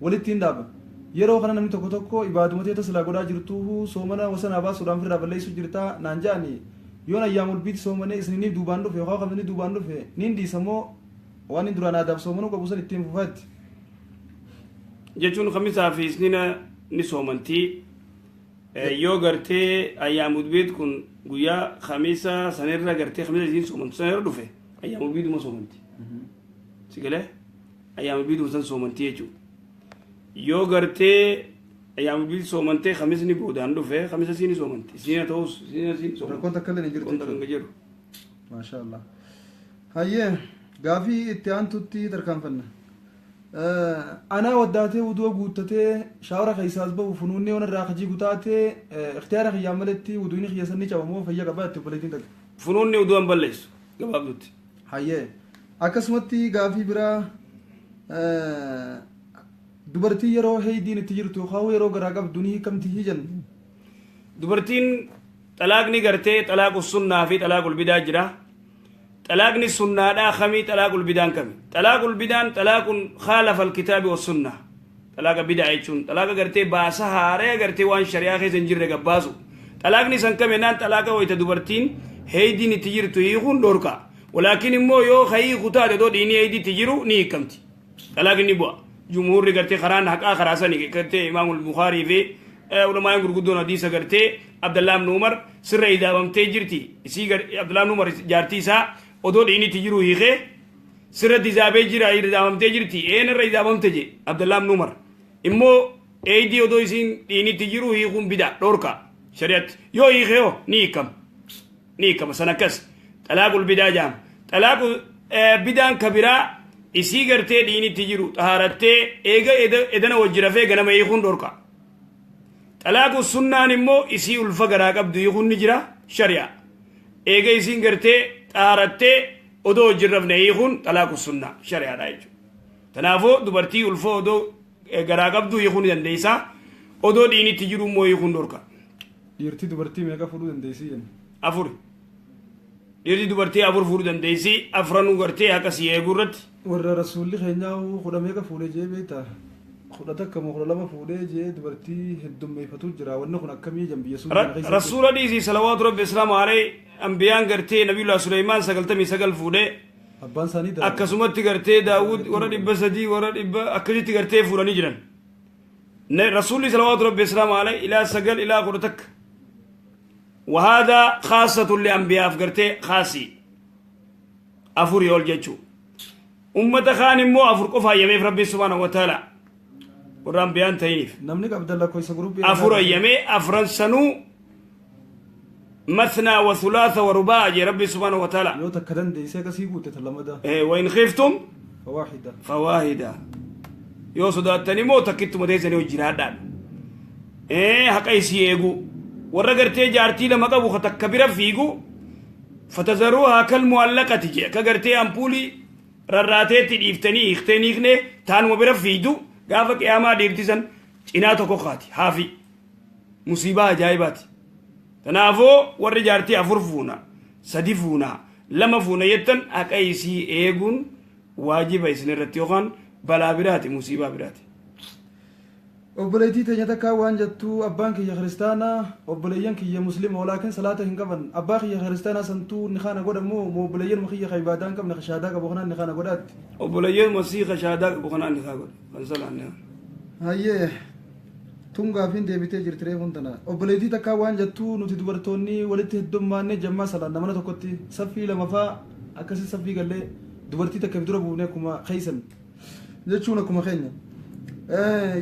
Speaker 1: walitti hin dhaaba. Yeroo kana namni tokko tokko ibaaduma teeta silaa godhaa jirtuu soomana wasanaa baasuudhaan firraa balleessuu jirtaa naan ja'ani, yoon ayyaamul biid soomane isniinni duubaan dhufe yookaan kamisni duubaan dhufe niin dhiisa moo waan inni duraan aadaaf soomanuu qabu san ittiin fufaatti?
Speaker 2: Jechuun kamisaa fi isniina ni soomantii. Yoo gartee ayyaamul biid kun guyyaa kamisa sanirra gartee kamisa isiin soomantu sanirra dhufe, ayyaamul biiduma soomanti. Si galee? Ayyaama biiduu san soomantii jechuudha. Yoo gartee ayyaama biiduu soomantee khamisni boodaan dhufe, khamisa isiin soomanti. Isiin ta'us isiin isiin soomanti.
Speaker 1: Rakkoon takka illee hin jirtu
Speaker 2: Rakkoon takka hin jiru.
Speaker 1: Maasha Allah. Hayyee, gaafii itti aantutti tarkaanfanna. Anaa waddaatee wudu'a guuttatee shaawara keessaas bahu funuunnee waan irraa kajii gutaatee ikhtiyaara kiyyaan maletti wudu'ini kiyya san ni caba moo fayya qabaa itti obboleettiin takka.
Speaker 2: Funuunni wudu'a hin balleessu gabaabdutti.
Speaker 1: Hayyee, akkasumatti gaafii biraa, dubartii yeroo heeydiin itti jirtu yookaan yeroo garaa qabdu ni hiikamti hijan.
Speaker 2: Dubartiin xalaaqni gartee xalaaqu sunnaa fi xalaaqul bidaa jira. Xalaaqni sunnaadhaa kamii, xalaaqul bidaan kami? Xalaaqul bidaan xalaaqun khaalafa alkitaabi wa sunnah. Xalaaqa bidaa jechuun xalaaqa gartee baasa haaraya gartee waan shari'aa keessa hin jirre gabbaasu. Xalaaqni san kami jennaan, xalaaqa wayita dubartiin heeydiin itti jirtu hiikuun dhorka. Walaakin immoo yoo ka hiiku taate otoo dhiinii heeydii itti jiru ni hiikamti. Xalaaqni ni bu'a. Jumhuurri gartee karaan haqaa karaa sani gartee Imaamul Bukaarii fi ulamaa'in gurguddoon hadiisa gartee Abdallah ibn Umar sirra idaabamtee jirti. Isii Abdallah ibn Umar jaartii isaa odoo dhiinii itti jiru hiikee sirratti idaabee jira, idaabamtee jirti. Een irra idaabamte je Abdallah ibn Umar. Immoo eeydii odoo isiin dhiinii itti jiru hiikuun bida dhorka shari'atti. Yoo hiikee hoo ni hiikama. Ni hiikama san akkas. Xalaaqul bidaa jaama. Xalaaqu bidaan kabiraa isii gartee dhiinitti jiru xahaarattee eega edana wajji rafee ganama hiikuun dhorka. Xalaaqu sunnaan immoo isii ulfa garaa qabdu hiikuun ni jira shari'a. Eega isiin gartee xahaarattee odoo wajji hin rafne hiikuun xalaaqu sunnaa shari'aadha jechuudha. Kanaafuu dubartii ulfa odoo garaa qabdu hiikuu ni dandeessa. Odoo dhiinitti jiru immoo hiikuun dhorka.
Speaker 1: Dhiirti dubartii meeqa fuudhuu dandeessi jenna?
Speaker 2: Afur. Dhiirti dubartii afur fuudhuu dandeessi. Afranuu gartee haqa si eeguu irratti.
Speaker 1: Warra rasuulli keenyaa 10 meeqa fuudhee jee beektaa? 11 moo 12 fuudhee jee dubartii heddummeeffatu jira. Wanni kun akkamii jan biyya suudii kana keessatti?
Speaker 2: Rasuula dhiisii, salawaatu rabbi islaamu alayhi, ambiyaan gartee nabiyullah Suleymaan 99 fuudhee.
Speaker 1: Abbaan isaanii darbe.
Speaker 2: Akkasumatti gartee Daawud warra 300, warra 100 akkasitti gartee fuudhanii jiran. Rasuulli salawaatu rabbi islaamu alayhi ilaa 9 ilaa 11. Wahaada khaasatun li ambiyaaf gartee khaasii afurii ol jechuu. Ummata kaan immoo afur qofa hayyameef rabbi subhaanahu wa ta'ala warra ambiyaan ta'iniif.
Speaker 1: Namni qabdan lakkoofsa guruppii
Speaker 2: afur hayyamee, afran sanuu mathnaa wa thulaatha wa rubaa jee rabbi subhaanahu wa ta'ala.
Speaker 1: Yoo takka dandeessee akkasii guutte tan lammadaa.
Speaker 2: Wa in khiftum
Speaker 1: fawaahida.
Speaker 2: Fawaahida. Yoo sodaattan immoo takkittuma teessanii hojii jiraadhaan. Haqa isii eeguu. Warra gartee jaartii lama qabu ka takka bira fiigu fatazaruuhaa kal mu'allaqati jee, akka gartee ampuulii rarraateetti dhiiftanii hiiktee hin hiikne taanuma bira fiidu, gaafa qiyaamaa dhiirti san cinaa tokko kaati haafi. Musiibaa ajaa'ibaati. Kanaafuu warri jaartii afur fuuna, sadi fuuna, lama fuuna jettan haqa isii eeguun waajiba isin irratti yookaan balaa biraati, musiibaa biraati.
Speaker 1: Obboleettii teenya takkaa waan jettu, abbaan kiyya kiristaana, obboleeyyan kiyya muslima, walaakin salaata hin qaban. Abbaa kiyya kiristaanaa santuu nikaa na godha moo obboleeyyanuma kiyya ka ibaadaa hin qabne ka shahaadaa qabu kanaan nikaa na godhaatti?
Speaker 2: Obboleeyyanuma sii ka shahaadaa qabu kanaan nikaa godha. Kan salaanne.
Speaker 1: Hayyee, tun gaafiin deebitee jirti reefuun tana. Obboleettii takkaa waan jettu, nuti dubartoonni walitti heddummaannee jammaa salaanna mana tokkotti saffii lama faa akkasi saffii gallee dubartii takka if dura buufne akkuma keessan jechuun akkuma keenya.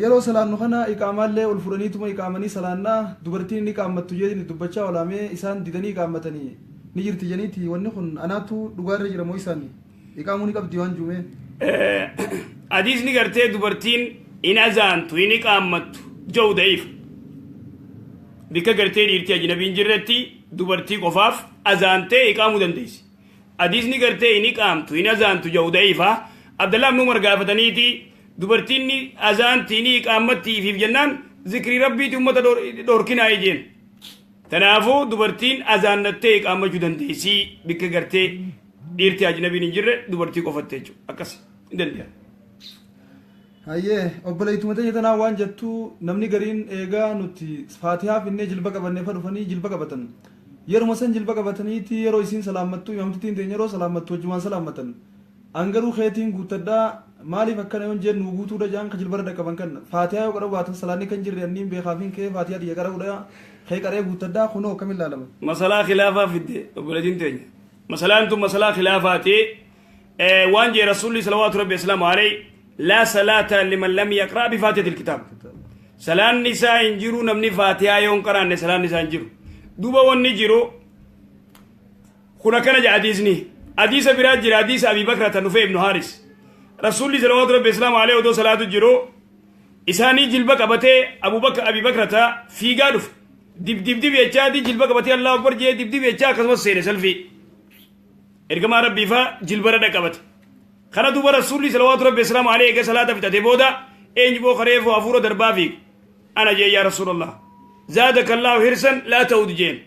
Speaker 1: Yeroo salaannu kana iqaamaallee ol fudhaniituma iqaamanii salaannaa, dubartiin ni qaammattu jeetiin dubbachaa olaamee isaan didanii iqaammatanii ni jirti jeniiti, wanni kun anaatu dhugaarra jira moo isaani iqaamuu ni qabdi waan juumee.
Speaker 2: Hadiisni gartee dubartiin hin azaantu, hin iqaammattu jedhu da'iif. Bikka gartee dhiirti ajnabiin jirretti dubartii qofaaf azaantee iqaamuu dandeessi. Hadiisni gartee hin iqaamtu, hin azaantu jedhu da'iifa. Abdallah ibn Umar gaafataniiti dubartiin ni azaanti, ni iqaammatti ifiif jennaan, zikrii rabbiiti ummata dhorkinaa jeen. Kanaafuu dubartiin azaannattee iqaammachuu dandeessi bikka gartee dhiirti ajnabiin hin jirre dubartii qofatte jechuudha. Akkas hin dandeenya.
Speaker 1: Hayyee, obboleettuma teenya tanaa waan jettu, namni gariin eegaa nuti faatihaa finnee jilba qabannee fa dhufanii jilba qabatan. Yeruma san jilba qabataniiti yeroo isiin salaammattu, imaamtittiin teenya yeroo salaammattu wajjumaan salaammatan. An garuu keetiin guuttadhaa, maaliif akkana yoon jeen nuu guutuudha jaan, ka jilbarra dhaqqaban kan faatihaa yoo qara'uu baatan salaanni kan jirre anniin beekaafiin ka'ee faatihaa tiyya qara'uudha kee qara'ee guuttadhaa, kunoo akkamiin laalama?
Speaker 2: Masalaa khilaafaa fidde obboleettiin teenya. Masalaan tun masalaa khilaafaati. Waan jee rasuulli salawaatu rabbi islaamu alayhi Laa salaata liman lam yaqra' bifaatihatil kitaab. Salaanni isaa hin jiru namni faatihaa yoo hin qaraanne, salaanni isaa hin jiru. Duuba wanni jiru kun akkana jedha hadiisni. Hadiisa biraa jira, hadiisa Abii Bakrata Nufee ibnu Haaris. Rasuulli salawaatu rabbi islaamu alayhi odoo salaatu jiru isaanii jilba qabatee Abubakar Abii Bakrata fiigaa dhufe. Dib dib dib jechaati jilba qabatee Allahu Akbar jee dib dib jechaa akkasumas seene salfii. Ergamaa Rabbii faa jilbara dhaqabate. Kana duuba Rasuulli salawaatu rabbi islaamu alayhi eega salaata fixate booda, eenyu boo kareefuu hafuura darbaa fiigu? Ana jee yaa Rasuulallah. Zaadaka Allahu hirsan laa ta'ud jeen.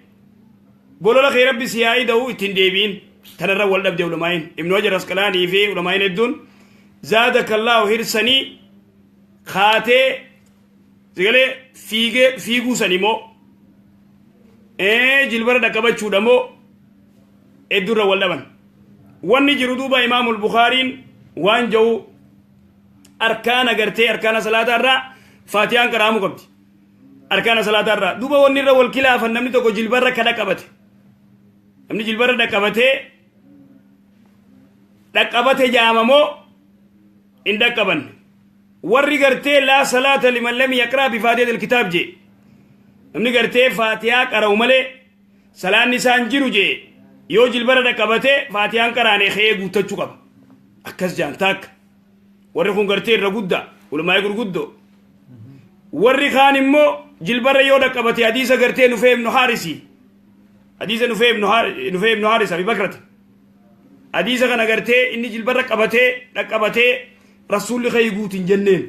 Speaker 2: Bolola kee Rabbi si haa ida'u, ittiin deebi'in. Tanarra wal dhabde ulamaa'iin. Ibnu Hajar Asqalaanii fi ulamaa'iin hedduun zaadaka Allahu hirsanii kaatee sigalee fiigee fiiguu sani moo jilbara dhaqqabachuudha moo hedduurra wal dhaban. Wanni jiru duuba Imaamul Bukhaariin waan ja'u, arkaana gartee arkaana salaataa irraa faatiyaan qara'amuu qabdi. Arkaana salaataa irraa duuba wanni irra wal kilaafan, namni tokko jilbarra ka dhaqqabate, namni jilbarra dhaqqabatee dhaqqabate jaamamoo hin dhaqqabanne. Warri gartee laa salaata liman lam yaqraa bifaatihatil kitaab jee, namni gartee faatiyaa qara'u malee salaanni isaan jiru jee, yoo jilbarra dhaqqabate faatiyaan qaraane ka'ee guuttachuu qaba akkas jaan taakka. Warri kun gartee irra guddaa ulamaa'ii gurguddoo. Warri kaan immoo jilbarra yoo dhaqqabate, hadiisa gartee Nufee ibnu Haarisi, hadiisa Nufee ibnu Haaris Abi Bakrata, hadiisa kana gartee inni jilbarra qabatee dhaqqabatee Rasuulli ka'ii guuti hin jenneen.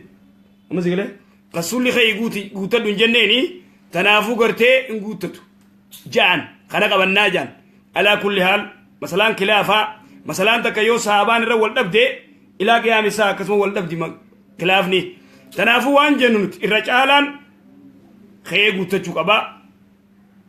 Speaker 2: Amma si galee, Rasuulli ka'ii guuti guuttadhu hin jenneeni, tanaafuu gartee hin guuttatu ja'an, kana qabannaa ja'an. Alaa kulli haal masalaan kilaafaa, masalaan takka yoo sahabaan irra wal dhabde ilaa qiyaam isaa akkasuma wal dhabdi kilaafni. Tanaafuu waan jennu nuti irra caalaan ka'ee guuttachuu qabaa.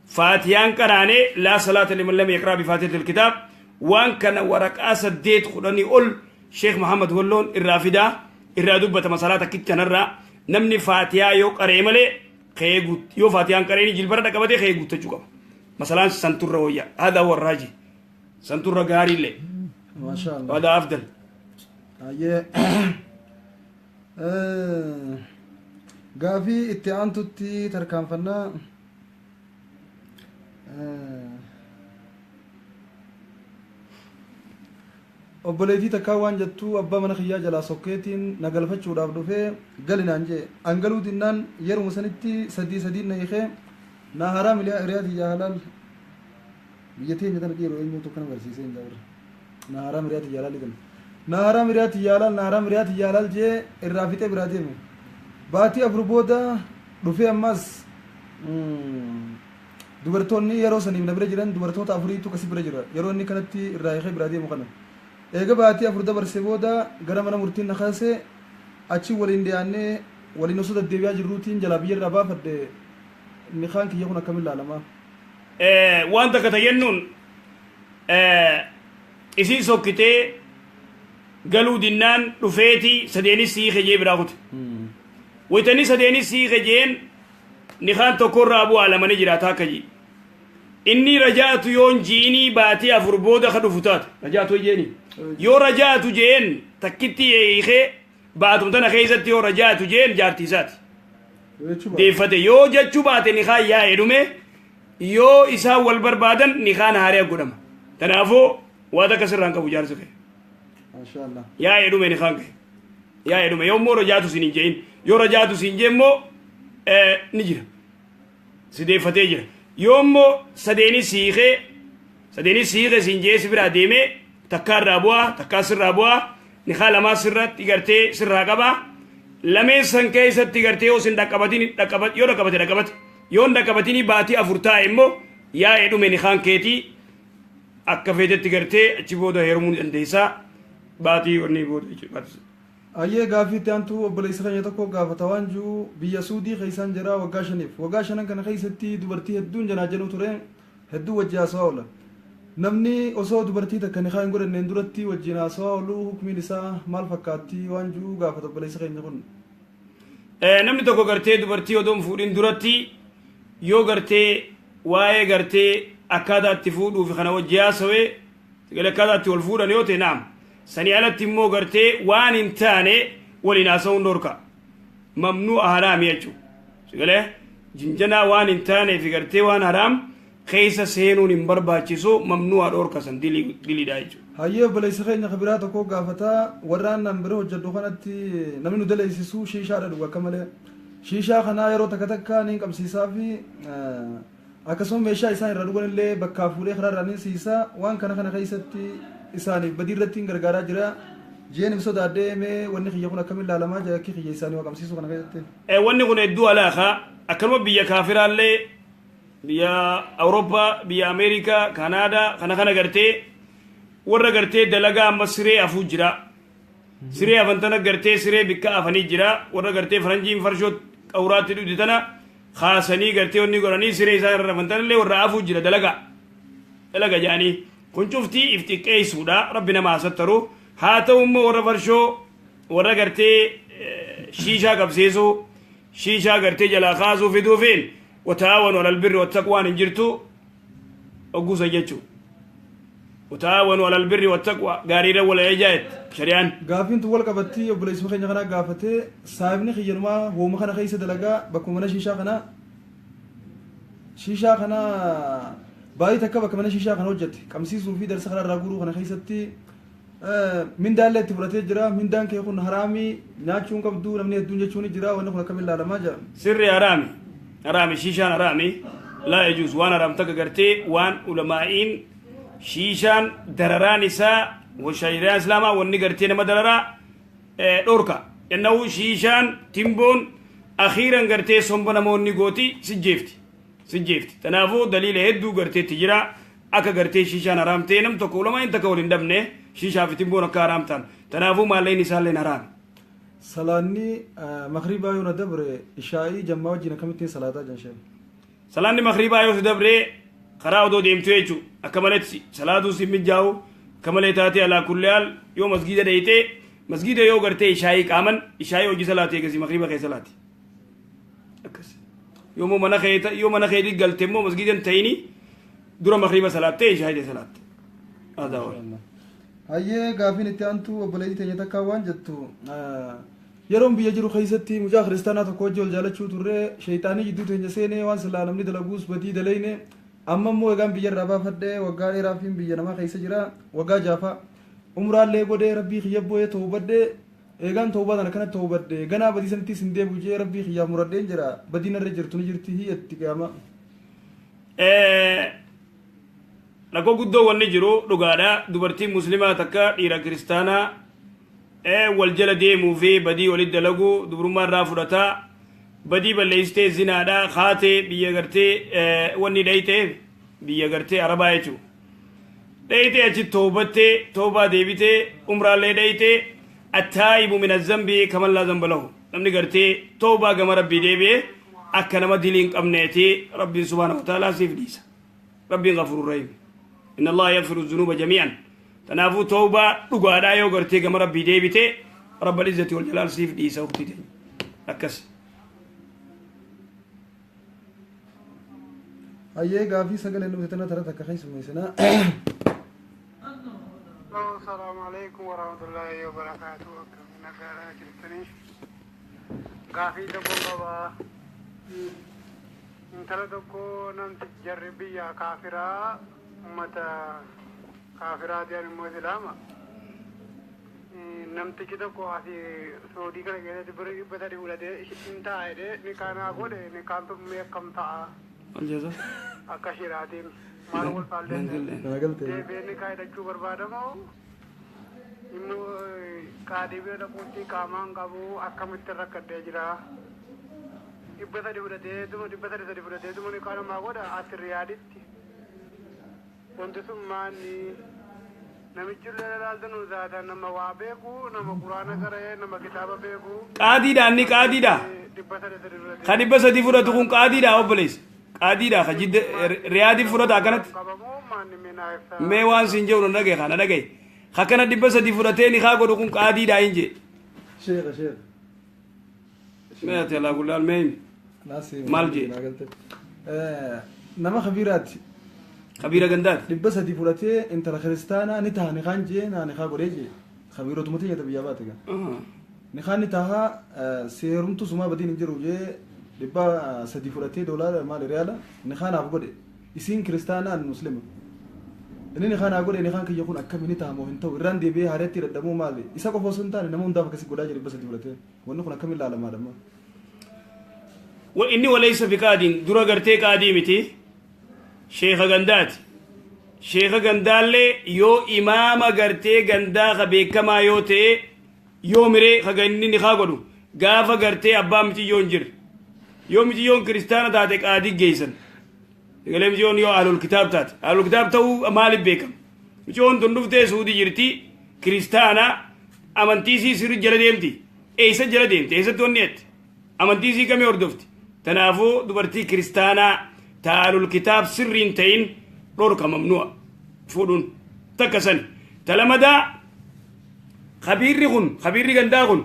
Speaker 2: Faatiyaan qaraanee laa salaata liman lam yaqraa bifaatihatil kitaab. Waan kana waraqaa 8 10 ol Sheekh Muhammad Walloon irraa fidaa irraa dubbata. Masalaa takkicha kanarraa namni faatiyaa yoo qaree malee ka'ee guut, yoo faatiyaan qareeni jilbarra dhaqqabatee ka'ee guuttachuu qaba. Masalaan santurra wayya, haadha warraaji santurra gaariillee.
Speaker 1: Maasha Allah.
Speaker 2: Haadha afdal.
Speaker 1: Ayyee. Gaafii itti aantutti tarkaanfannaa. Obboleettii takkaa waan jettu, abbaa mana kiyyaa jalaa sokkeetiin na galfachuudhaaf dhufee gali naan jee. An galuu dinnaan yeruma sanitti sadii sadiin na hiikee naa haraam hiriyaa tiyyaa halaal. Biyya teenya tana dhiiroo eenyuutu akkana barsiisee hin jaawurre. Naa haraam hiriyaa tiyyaa halaal jedhan. Naa haraam hiriyaa tiyyaa halaal, naa haraam hiriyaa tiyyaa halaal jee irraa fixee biraa deeme. Baatii 4 booda dhufee ammas dubartoonni yeroo saniif na bira jiran dubartoota afuriitu kasi bira jira yeroo inni kanatti irraa hiikee biraa deemu kana. Eega baatii 4 dabarse booda gara mana murtiin na kaase, achi waliin dhiyaannee waliin osoo deddeebi'aa jirruutiin jalaa biyya irraa baafadhe, nikaan kiyya kun akkamiin laalama?
Speaker 2: Waan takka ta jennuun, isiin sokkitee galuu dinnaan dhufeeti sadeenis sii kejee biraa kute. Waytanii sadeenis sii kejeen nikaan tokko irraa bu'aa, lamani jiraata akka jii. Inni rajaatu yoon ji'inii baatii 4 booda ka dhufu taate. Rajaatu jeeni. Yoo rajaatu jeen takkitti hiikee baatum tana keessatti yoo rajaatu jeen jaartii isaati. Deeffate yoo jechuu baate nikaan yaa'ee dhume, yoo isaan wal barbaadan nikaan haaree godhama. Kanaafuu waa takka sirraan qabu jaarsi kee.
Speaker 1: Maashaallah.
Speaker 2: Yaa'ee dhume nikaan kee. Yaa'ee dhume yoo immoo rajaatu siin hin je'in, yoo rajaatu siin jee immoo ni jira. Si deeffatee jira. Yoo immoo sadeeni siiqee sadeeni siiqee siin jee si biraa deemee, takkaa irraa bu'aa, takkaa sirraa bu'aa, nikaa lamaa sirratti gartee sirraa qabaa. Lameen san keessatti gartee yoo sin dhaqqabatin yoo dhaqqabate dhaqqabate, yoo hin dhaqqabatini baatii 4 taa'e immoo yaa'ee dhume nikaan keetii, akka feetetti gartee achi booda heerumuu ni dandeessaa baatii wanni booda jechuudha.
Speaker 1: Ayyee, gaaffii itti aantu obboleessa keenya tokko gaafata. Waan jiru, biyya Suudii keessaan jira waggaa 5f. Waggaa shanan kana keessatti dubartii hedduun janaajanuu ture, hedduu wajji haasawaa oola. Namni osoo dubartii takka nikaa hin godhanneen duratti wajjin haasawaa oolu hukmiin isaa maal fakkaatti waan jiru gaafata obboleessa keenya kun.
Speaker 2: Namni tokko gartee dubartii odoo hin fuudhin duratti yoo gartee waa'ee gartee akkaataa itti fuudhuu fi kana wajji haasawee sagalee akkaataa itti wal fuudhan yoo ta'e, naam. Sanii alatti immoo gartee waan hin taane Waliin haasa'uun dhorka. Mamnu'a, haraami jechuudha. Sigalee jinjanaa waan hin taaneef gartee waan haraam keessa seenuun hin barbaachisu, mamnu'a, dhorka san, diliidha jechuudha.
Speaker 1: Hayyee, obboleessa keenya kabiraa tokko gaafataa warraan nan bira hojjedhu kanatti namni nu daleessisu shiishaadha dhugu akka malee. Shiishaa kanaa yeroo takka takka ni qabsiisaa fi akkasuma meeshaa isaan irra dhugan illee bakkaa fuudhee karaa irraa ni siisaa. Waan kana kana keessatti isaaniif badii irratti hin gargaaraa jira. Jeen ibsa sodaadhee, mee wanni kiyya kun akkamiin ilaalamaa jira, akki kiyya isaanii waa qabsiisuu kana keessatti?
Speaker 2: Wanni kun hedduu alaakaa akkanuma biyya kaafiraallee, biyya Awurooppaa, biyya Ameerikaa, Kanaadaa kana kana gartee warra gartee dalagaa amma siree afuu jira. Siree afan tana gartee siree bikka afanii jira. Warra gartee faranjiin farshoo qawraatti dhugde tana kaasanii gartee wanni godhanii siree isaan irra rafan tanallee warra afuu jira dalagaa. Dalaga jedhanii kun cuftii if xiqqeessuudha. Rabbi nama hasattaru. Haa ta'u immoo warra farshoo, warra gartee shiishaa qabsiisuu, shiishaa gartee jalaa kaasuu fiduufiin وتعاونوا على البر والتقوى hin jirtu ogguusa jechuu. وتعاونوا على البر والتقوى gaariirra wal eejaa'et shari'aan.
Speaker 1: Gaafiin tun wal qabatti. Obboleessuma keenya kanaa gaafatee, saahibni kiyyanumaa hooma kana keessa dalagaa bakkuma mana shiishaa kana, shiishaa kana baay'ee takka bakka mana shiishaa kana hojjette qabsiisuu fi darsa kana irraa guuruu kana keessatti mindaallee itti fudhatee jira. Mindaan kee kun haraamii, nyaachuu hin qabdu namni hedduun jechuun jira. Wanni kun akkamiin ilaalamaa jira?
Speaker 2: Sirri, haraami, haraami, shiishaan haraami, لا يجوز. Waan haraam takka gartee waan ulamaa'iin shiishaan dararaan isaa shari'aan islaamaa wanni gartee nama dararaa dhorka innahu shiishaan timboon akhiiran gartee somba namoonni gooti, sijjeefti, sijjeefti. Tanaafuu daliila hedduu garteetti jira akka gartee shiishaan haraam ta'e. Nam tokko ulamaa'iin takka wal hin dhabne shiishaa fi timboon akka haraam ta'an. Tanaafuu maalleen isaalleen haraami.
Speaker 1: Salaanni makriibaa yoo na dabre, ishaa'ii jammaa wajjin akkamittiin salaataa jiran, sheek?
Speaker 2: Salaanni makriibaa yoo si dabre karaa odoo deemtu jechuu, akka maletti salaatuu si mijaa'u akka malee taatee, على كل حال yoo masgiida dheeytee, masgiida yoo gartee ishaa'ii qaaman, ishaa'ii hojii salaatee eegasi makriiba kee salaati. Akkas yoo immoo mana kee, yoo mana keetii galte immoo masgiida hin ta'ini dura makriiba salaattee ishaa'ii ta'e salaatte. Aadaa wal.
Speaker 1: Hayyee, gaafiin itti aantu obboleettii teenya takkaa waan jettu, yeroon biyya jiru keessatti mucaa kiristaanaa tokko wajji wal jaalachuu turre. Sheeyxaanii jidduu teenya seenee waan silaa namni dalaguus badii daleyne. Amma immoo egaan biyya irraa baafadhe waggaa dheeraafiin biyya namaa keessa jira, waggaa jaafaa umraallee godhee rabbii kiyya boo'ee toobadhe. Eegaan toobaa tana kanatti toobadhe, ganaa badii sanittis hin deebi'u jee rabbii kiyyaaf muradheen jira. Badiin irra jirtu ni jirti hiyyatti qiyaama.
Speaker 2: Rakkoo guddoo wanni jiru dhugaadha. Dubartiin muslimaa takka dhiira kiristaanaa wal jala deemuu fi badii walit dalaguu dubrummaa irraa fudhataa, badii balleessitee zinaadha kaatee biyya gartee wanni dhayxee biyya gartee arabaa jechuu dhayxee, achi toobattee, toobaa deebitee, umraallee dhayxee. التائب من الذنب كمن لا ذنب له. Namni gartee toobaa gama rabbii deebi'ee akka nama dilii hin qabneeti. Rabbiin سبحانه وتعالى siif dhiisa. Rabbiin غفور رحيم، إن الله يغفر الذنوب جميعا. Tanaafuu toobaa dhugaadhaa yoo gartee gama rabbii deebite, رب العزة والجلال siif dhiisa, uktii teenya. Akkas.
Speaker 1: Hayyee, gaafii sagalee nuti tana tara takka keessummeessinaa.
Speaker 8: السلام عليكم ورحمة الله وبركاته. Akkam nagaadhaa jirtanii? Gaafii tokko qabaa. Intala tokko namti jarri biyya kaafiraa, ummata kaafiraa ta'an immoo islaama. Namtichi tokko asii Saudii kana keessatti bira 300 fudhatee hin ta'a jedhee ni kaanaa godhe. Ni kaan tummee akkam ta'a?
Speaker 2: Maal jedha?
Speaker 8: Akka shiraatiin maal wal faalleessa?
Speaker 1: Naa galte.
Speaker 8: Deebi'ee ni kaayidachuu barbaadamoo immoo qaadii bira dhaquutti qaamaan qabu, akkamitti rakkadhee jira. 300 fudhatee tuma 300 sadi fudhatee tuma ni kaanamaa godha as Riyaaditti. Wanti sun maanni namichi illee ilaaltan zaatan nama waa beeku, nama quraana qara'ee, nama kitaaba beeku.
Speaker 2: Qaadiidha inni, qaadiidha.
Speaker 8: 300 sadi fudhatee.
Speaker 2: Ka 300 fudhatu kun qaadiidha, obboleessa. Qaadiidha ka jidda Riyaadii fudhata akkanatti.
Speaker 8: Qabamuu maanni minaa ibsaa.
Speaker 2: Mee waan siin jedhu na dhagaye, kana dhagaye. Akkana 300 fudhatee ni kaa godhu kun qaadiidha hin jee.
Speaker 1: Sheekha, sheekha.
Speaker 2: Mee ati alaa gullaan mee himi.
Speaker 1: Naasii.
Speaker 2: Maal jee?
Speaker 1: Naa galte. Nama kabiiraati.
Speaker 2: Kabiira gandaati.
Speaker 1: 300 fudhatee intala kiristaanaa ni ta'a ni kaan jee naa ni kaa godhee jee. Kabiirotuma teenya biyyaa baate gaa. Nikaanni tahaa seerumtu sumaa badiin hin jiru jee 300 fudhatee doolaara maali riyaala nikaanaaf godhe. Isiin kiristaana, an muslima. Inni nikaanaa godhe, nikaan kiyya kun akkami, ni taha moo hin ta'u? Irraan deebi'ee haareetti hidhadhamoo maali? Isa qofa osoo hin taane nama hundaaf akkasi godhaa jira, 300 fudhatee. Wanni kun akkamiin laalamaadha amma?
Speaker 2: Inni walaysa biqaadiin dura gartee qaadii miti, sheeka gandaati. Sheeka gandaallee yoo imaama gartee gandaa ka beekamaa yoo ta'e, yoo miree kaga inni nikaa godhu gaafa gartee abbaan miciyyoo hin jirre, yoo miciyyoon kiristaana taate qaadii geessan. Egalee miciyyoon yoo ahlul kitaab taate, ahlul kitaab ta'uu maaliif beekama? Miciyyoon tun dhuftee Suudii jirti, kiristaana, amantii isii sirri jala deemti. Eessa jala deemti? Eessatti wanni jetti? Amantii isii kamii hordofti? Tanaafuu dubartii kiristaanaa ta ahlul kitaab sirriin ta'in dhorka, mamnu'a fuudhuun takka sani. Ta lamadaa, kabiirri kun, kabiirri gandaa kun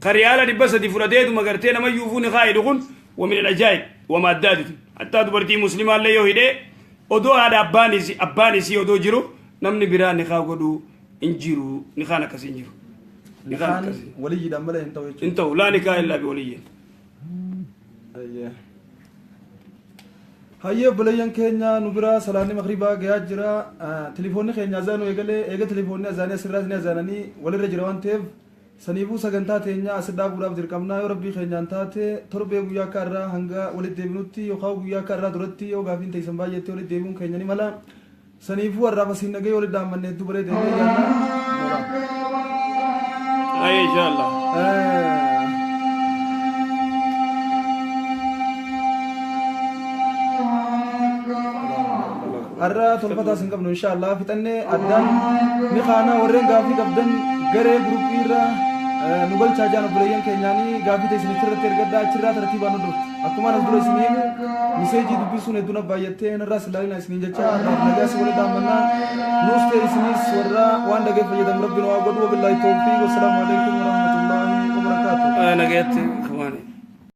Speaker 2: ka riyaala 300 fudhateetuma gartee nama yuufuu ni kaa'idhu kun wa min al-ajaa'ib wama addaati tun. Hattaa dubartii muslimaallee yoo hidhee odoo haadha abbaan isii odoo jiru namni biraa nikaa godhuu hin jiru. Nikaan akkasii hin jiru. Nikaan
Speaker 1: Nikaan
Speaker 2: akkasii
Speaker 1: waliyyiidhaan malee hin ta'u jechuudha.
Speaker 2: Hin ta'u, laa nikaa illaa bi waliyyin.
Speaker 1: Hayyee. Hayyee, obboleeyyan keenya, nu bira salaanni magribaa gayaa jira. Tilifoonni keenya azaanuu eegalee, eega tilifoonni azaanii asirraas ni azaananii walirra jira waan ta'eef, saniifuu sagantaa teenya as dhaabuudhaaf dirqamnaa. Yoo rabbii keenyaan taate torbee guyyaa akka irraa hanga walitti deebinutti yookaan guyyaa akka irraa duratti yoo gaafiin teessan baay'eetti walitti deebi'uun keenya ni mala. Saniifuu har'aaf asiin nagayee walitti dhaammanne, hedduu bareeda jennee yaadna.
Speaker 2: Hayyee, inshallah.
Speaker 1: Har'a tolfataas hin qabnu, inshallah fixannee addaan ni kaana. Warreen gaafii qabdan garee guruppii irra nu galchaa jaan obboleeyyan keenyaanii, gaafii teessan achirratti ergadhaa, achirraa tartiibaan nu dhufti. Akkuma as dura isinii himu, miseejii dubbisuun hedduun baay'attee irraas ilaalina isiniin jecha har'aaf nagaa si walitti dhaammannaa. Nuus ta'e isinis warra waan dhagee fayyadamu rabbiin waa godhu. Wabillaahi tawfiiq, wassalaamu alaikum warahmatullaahi wabarakaatuh.
Speaker 2: Nagayatti.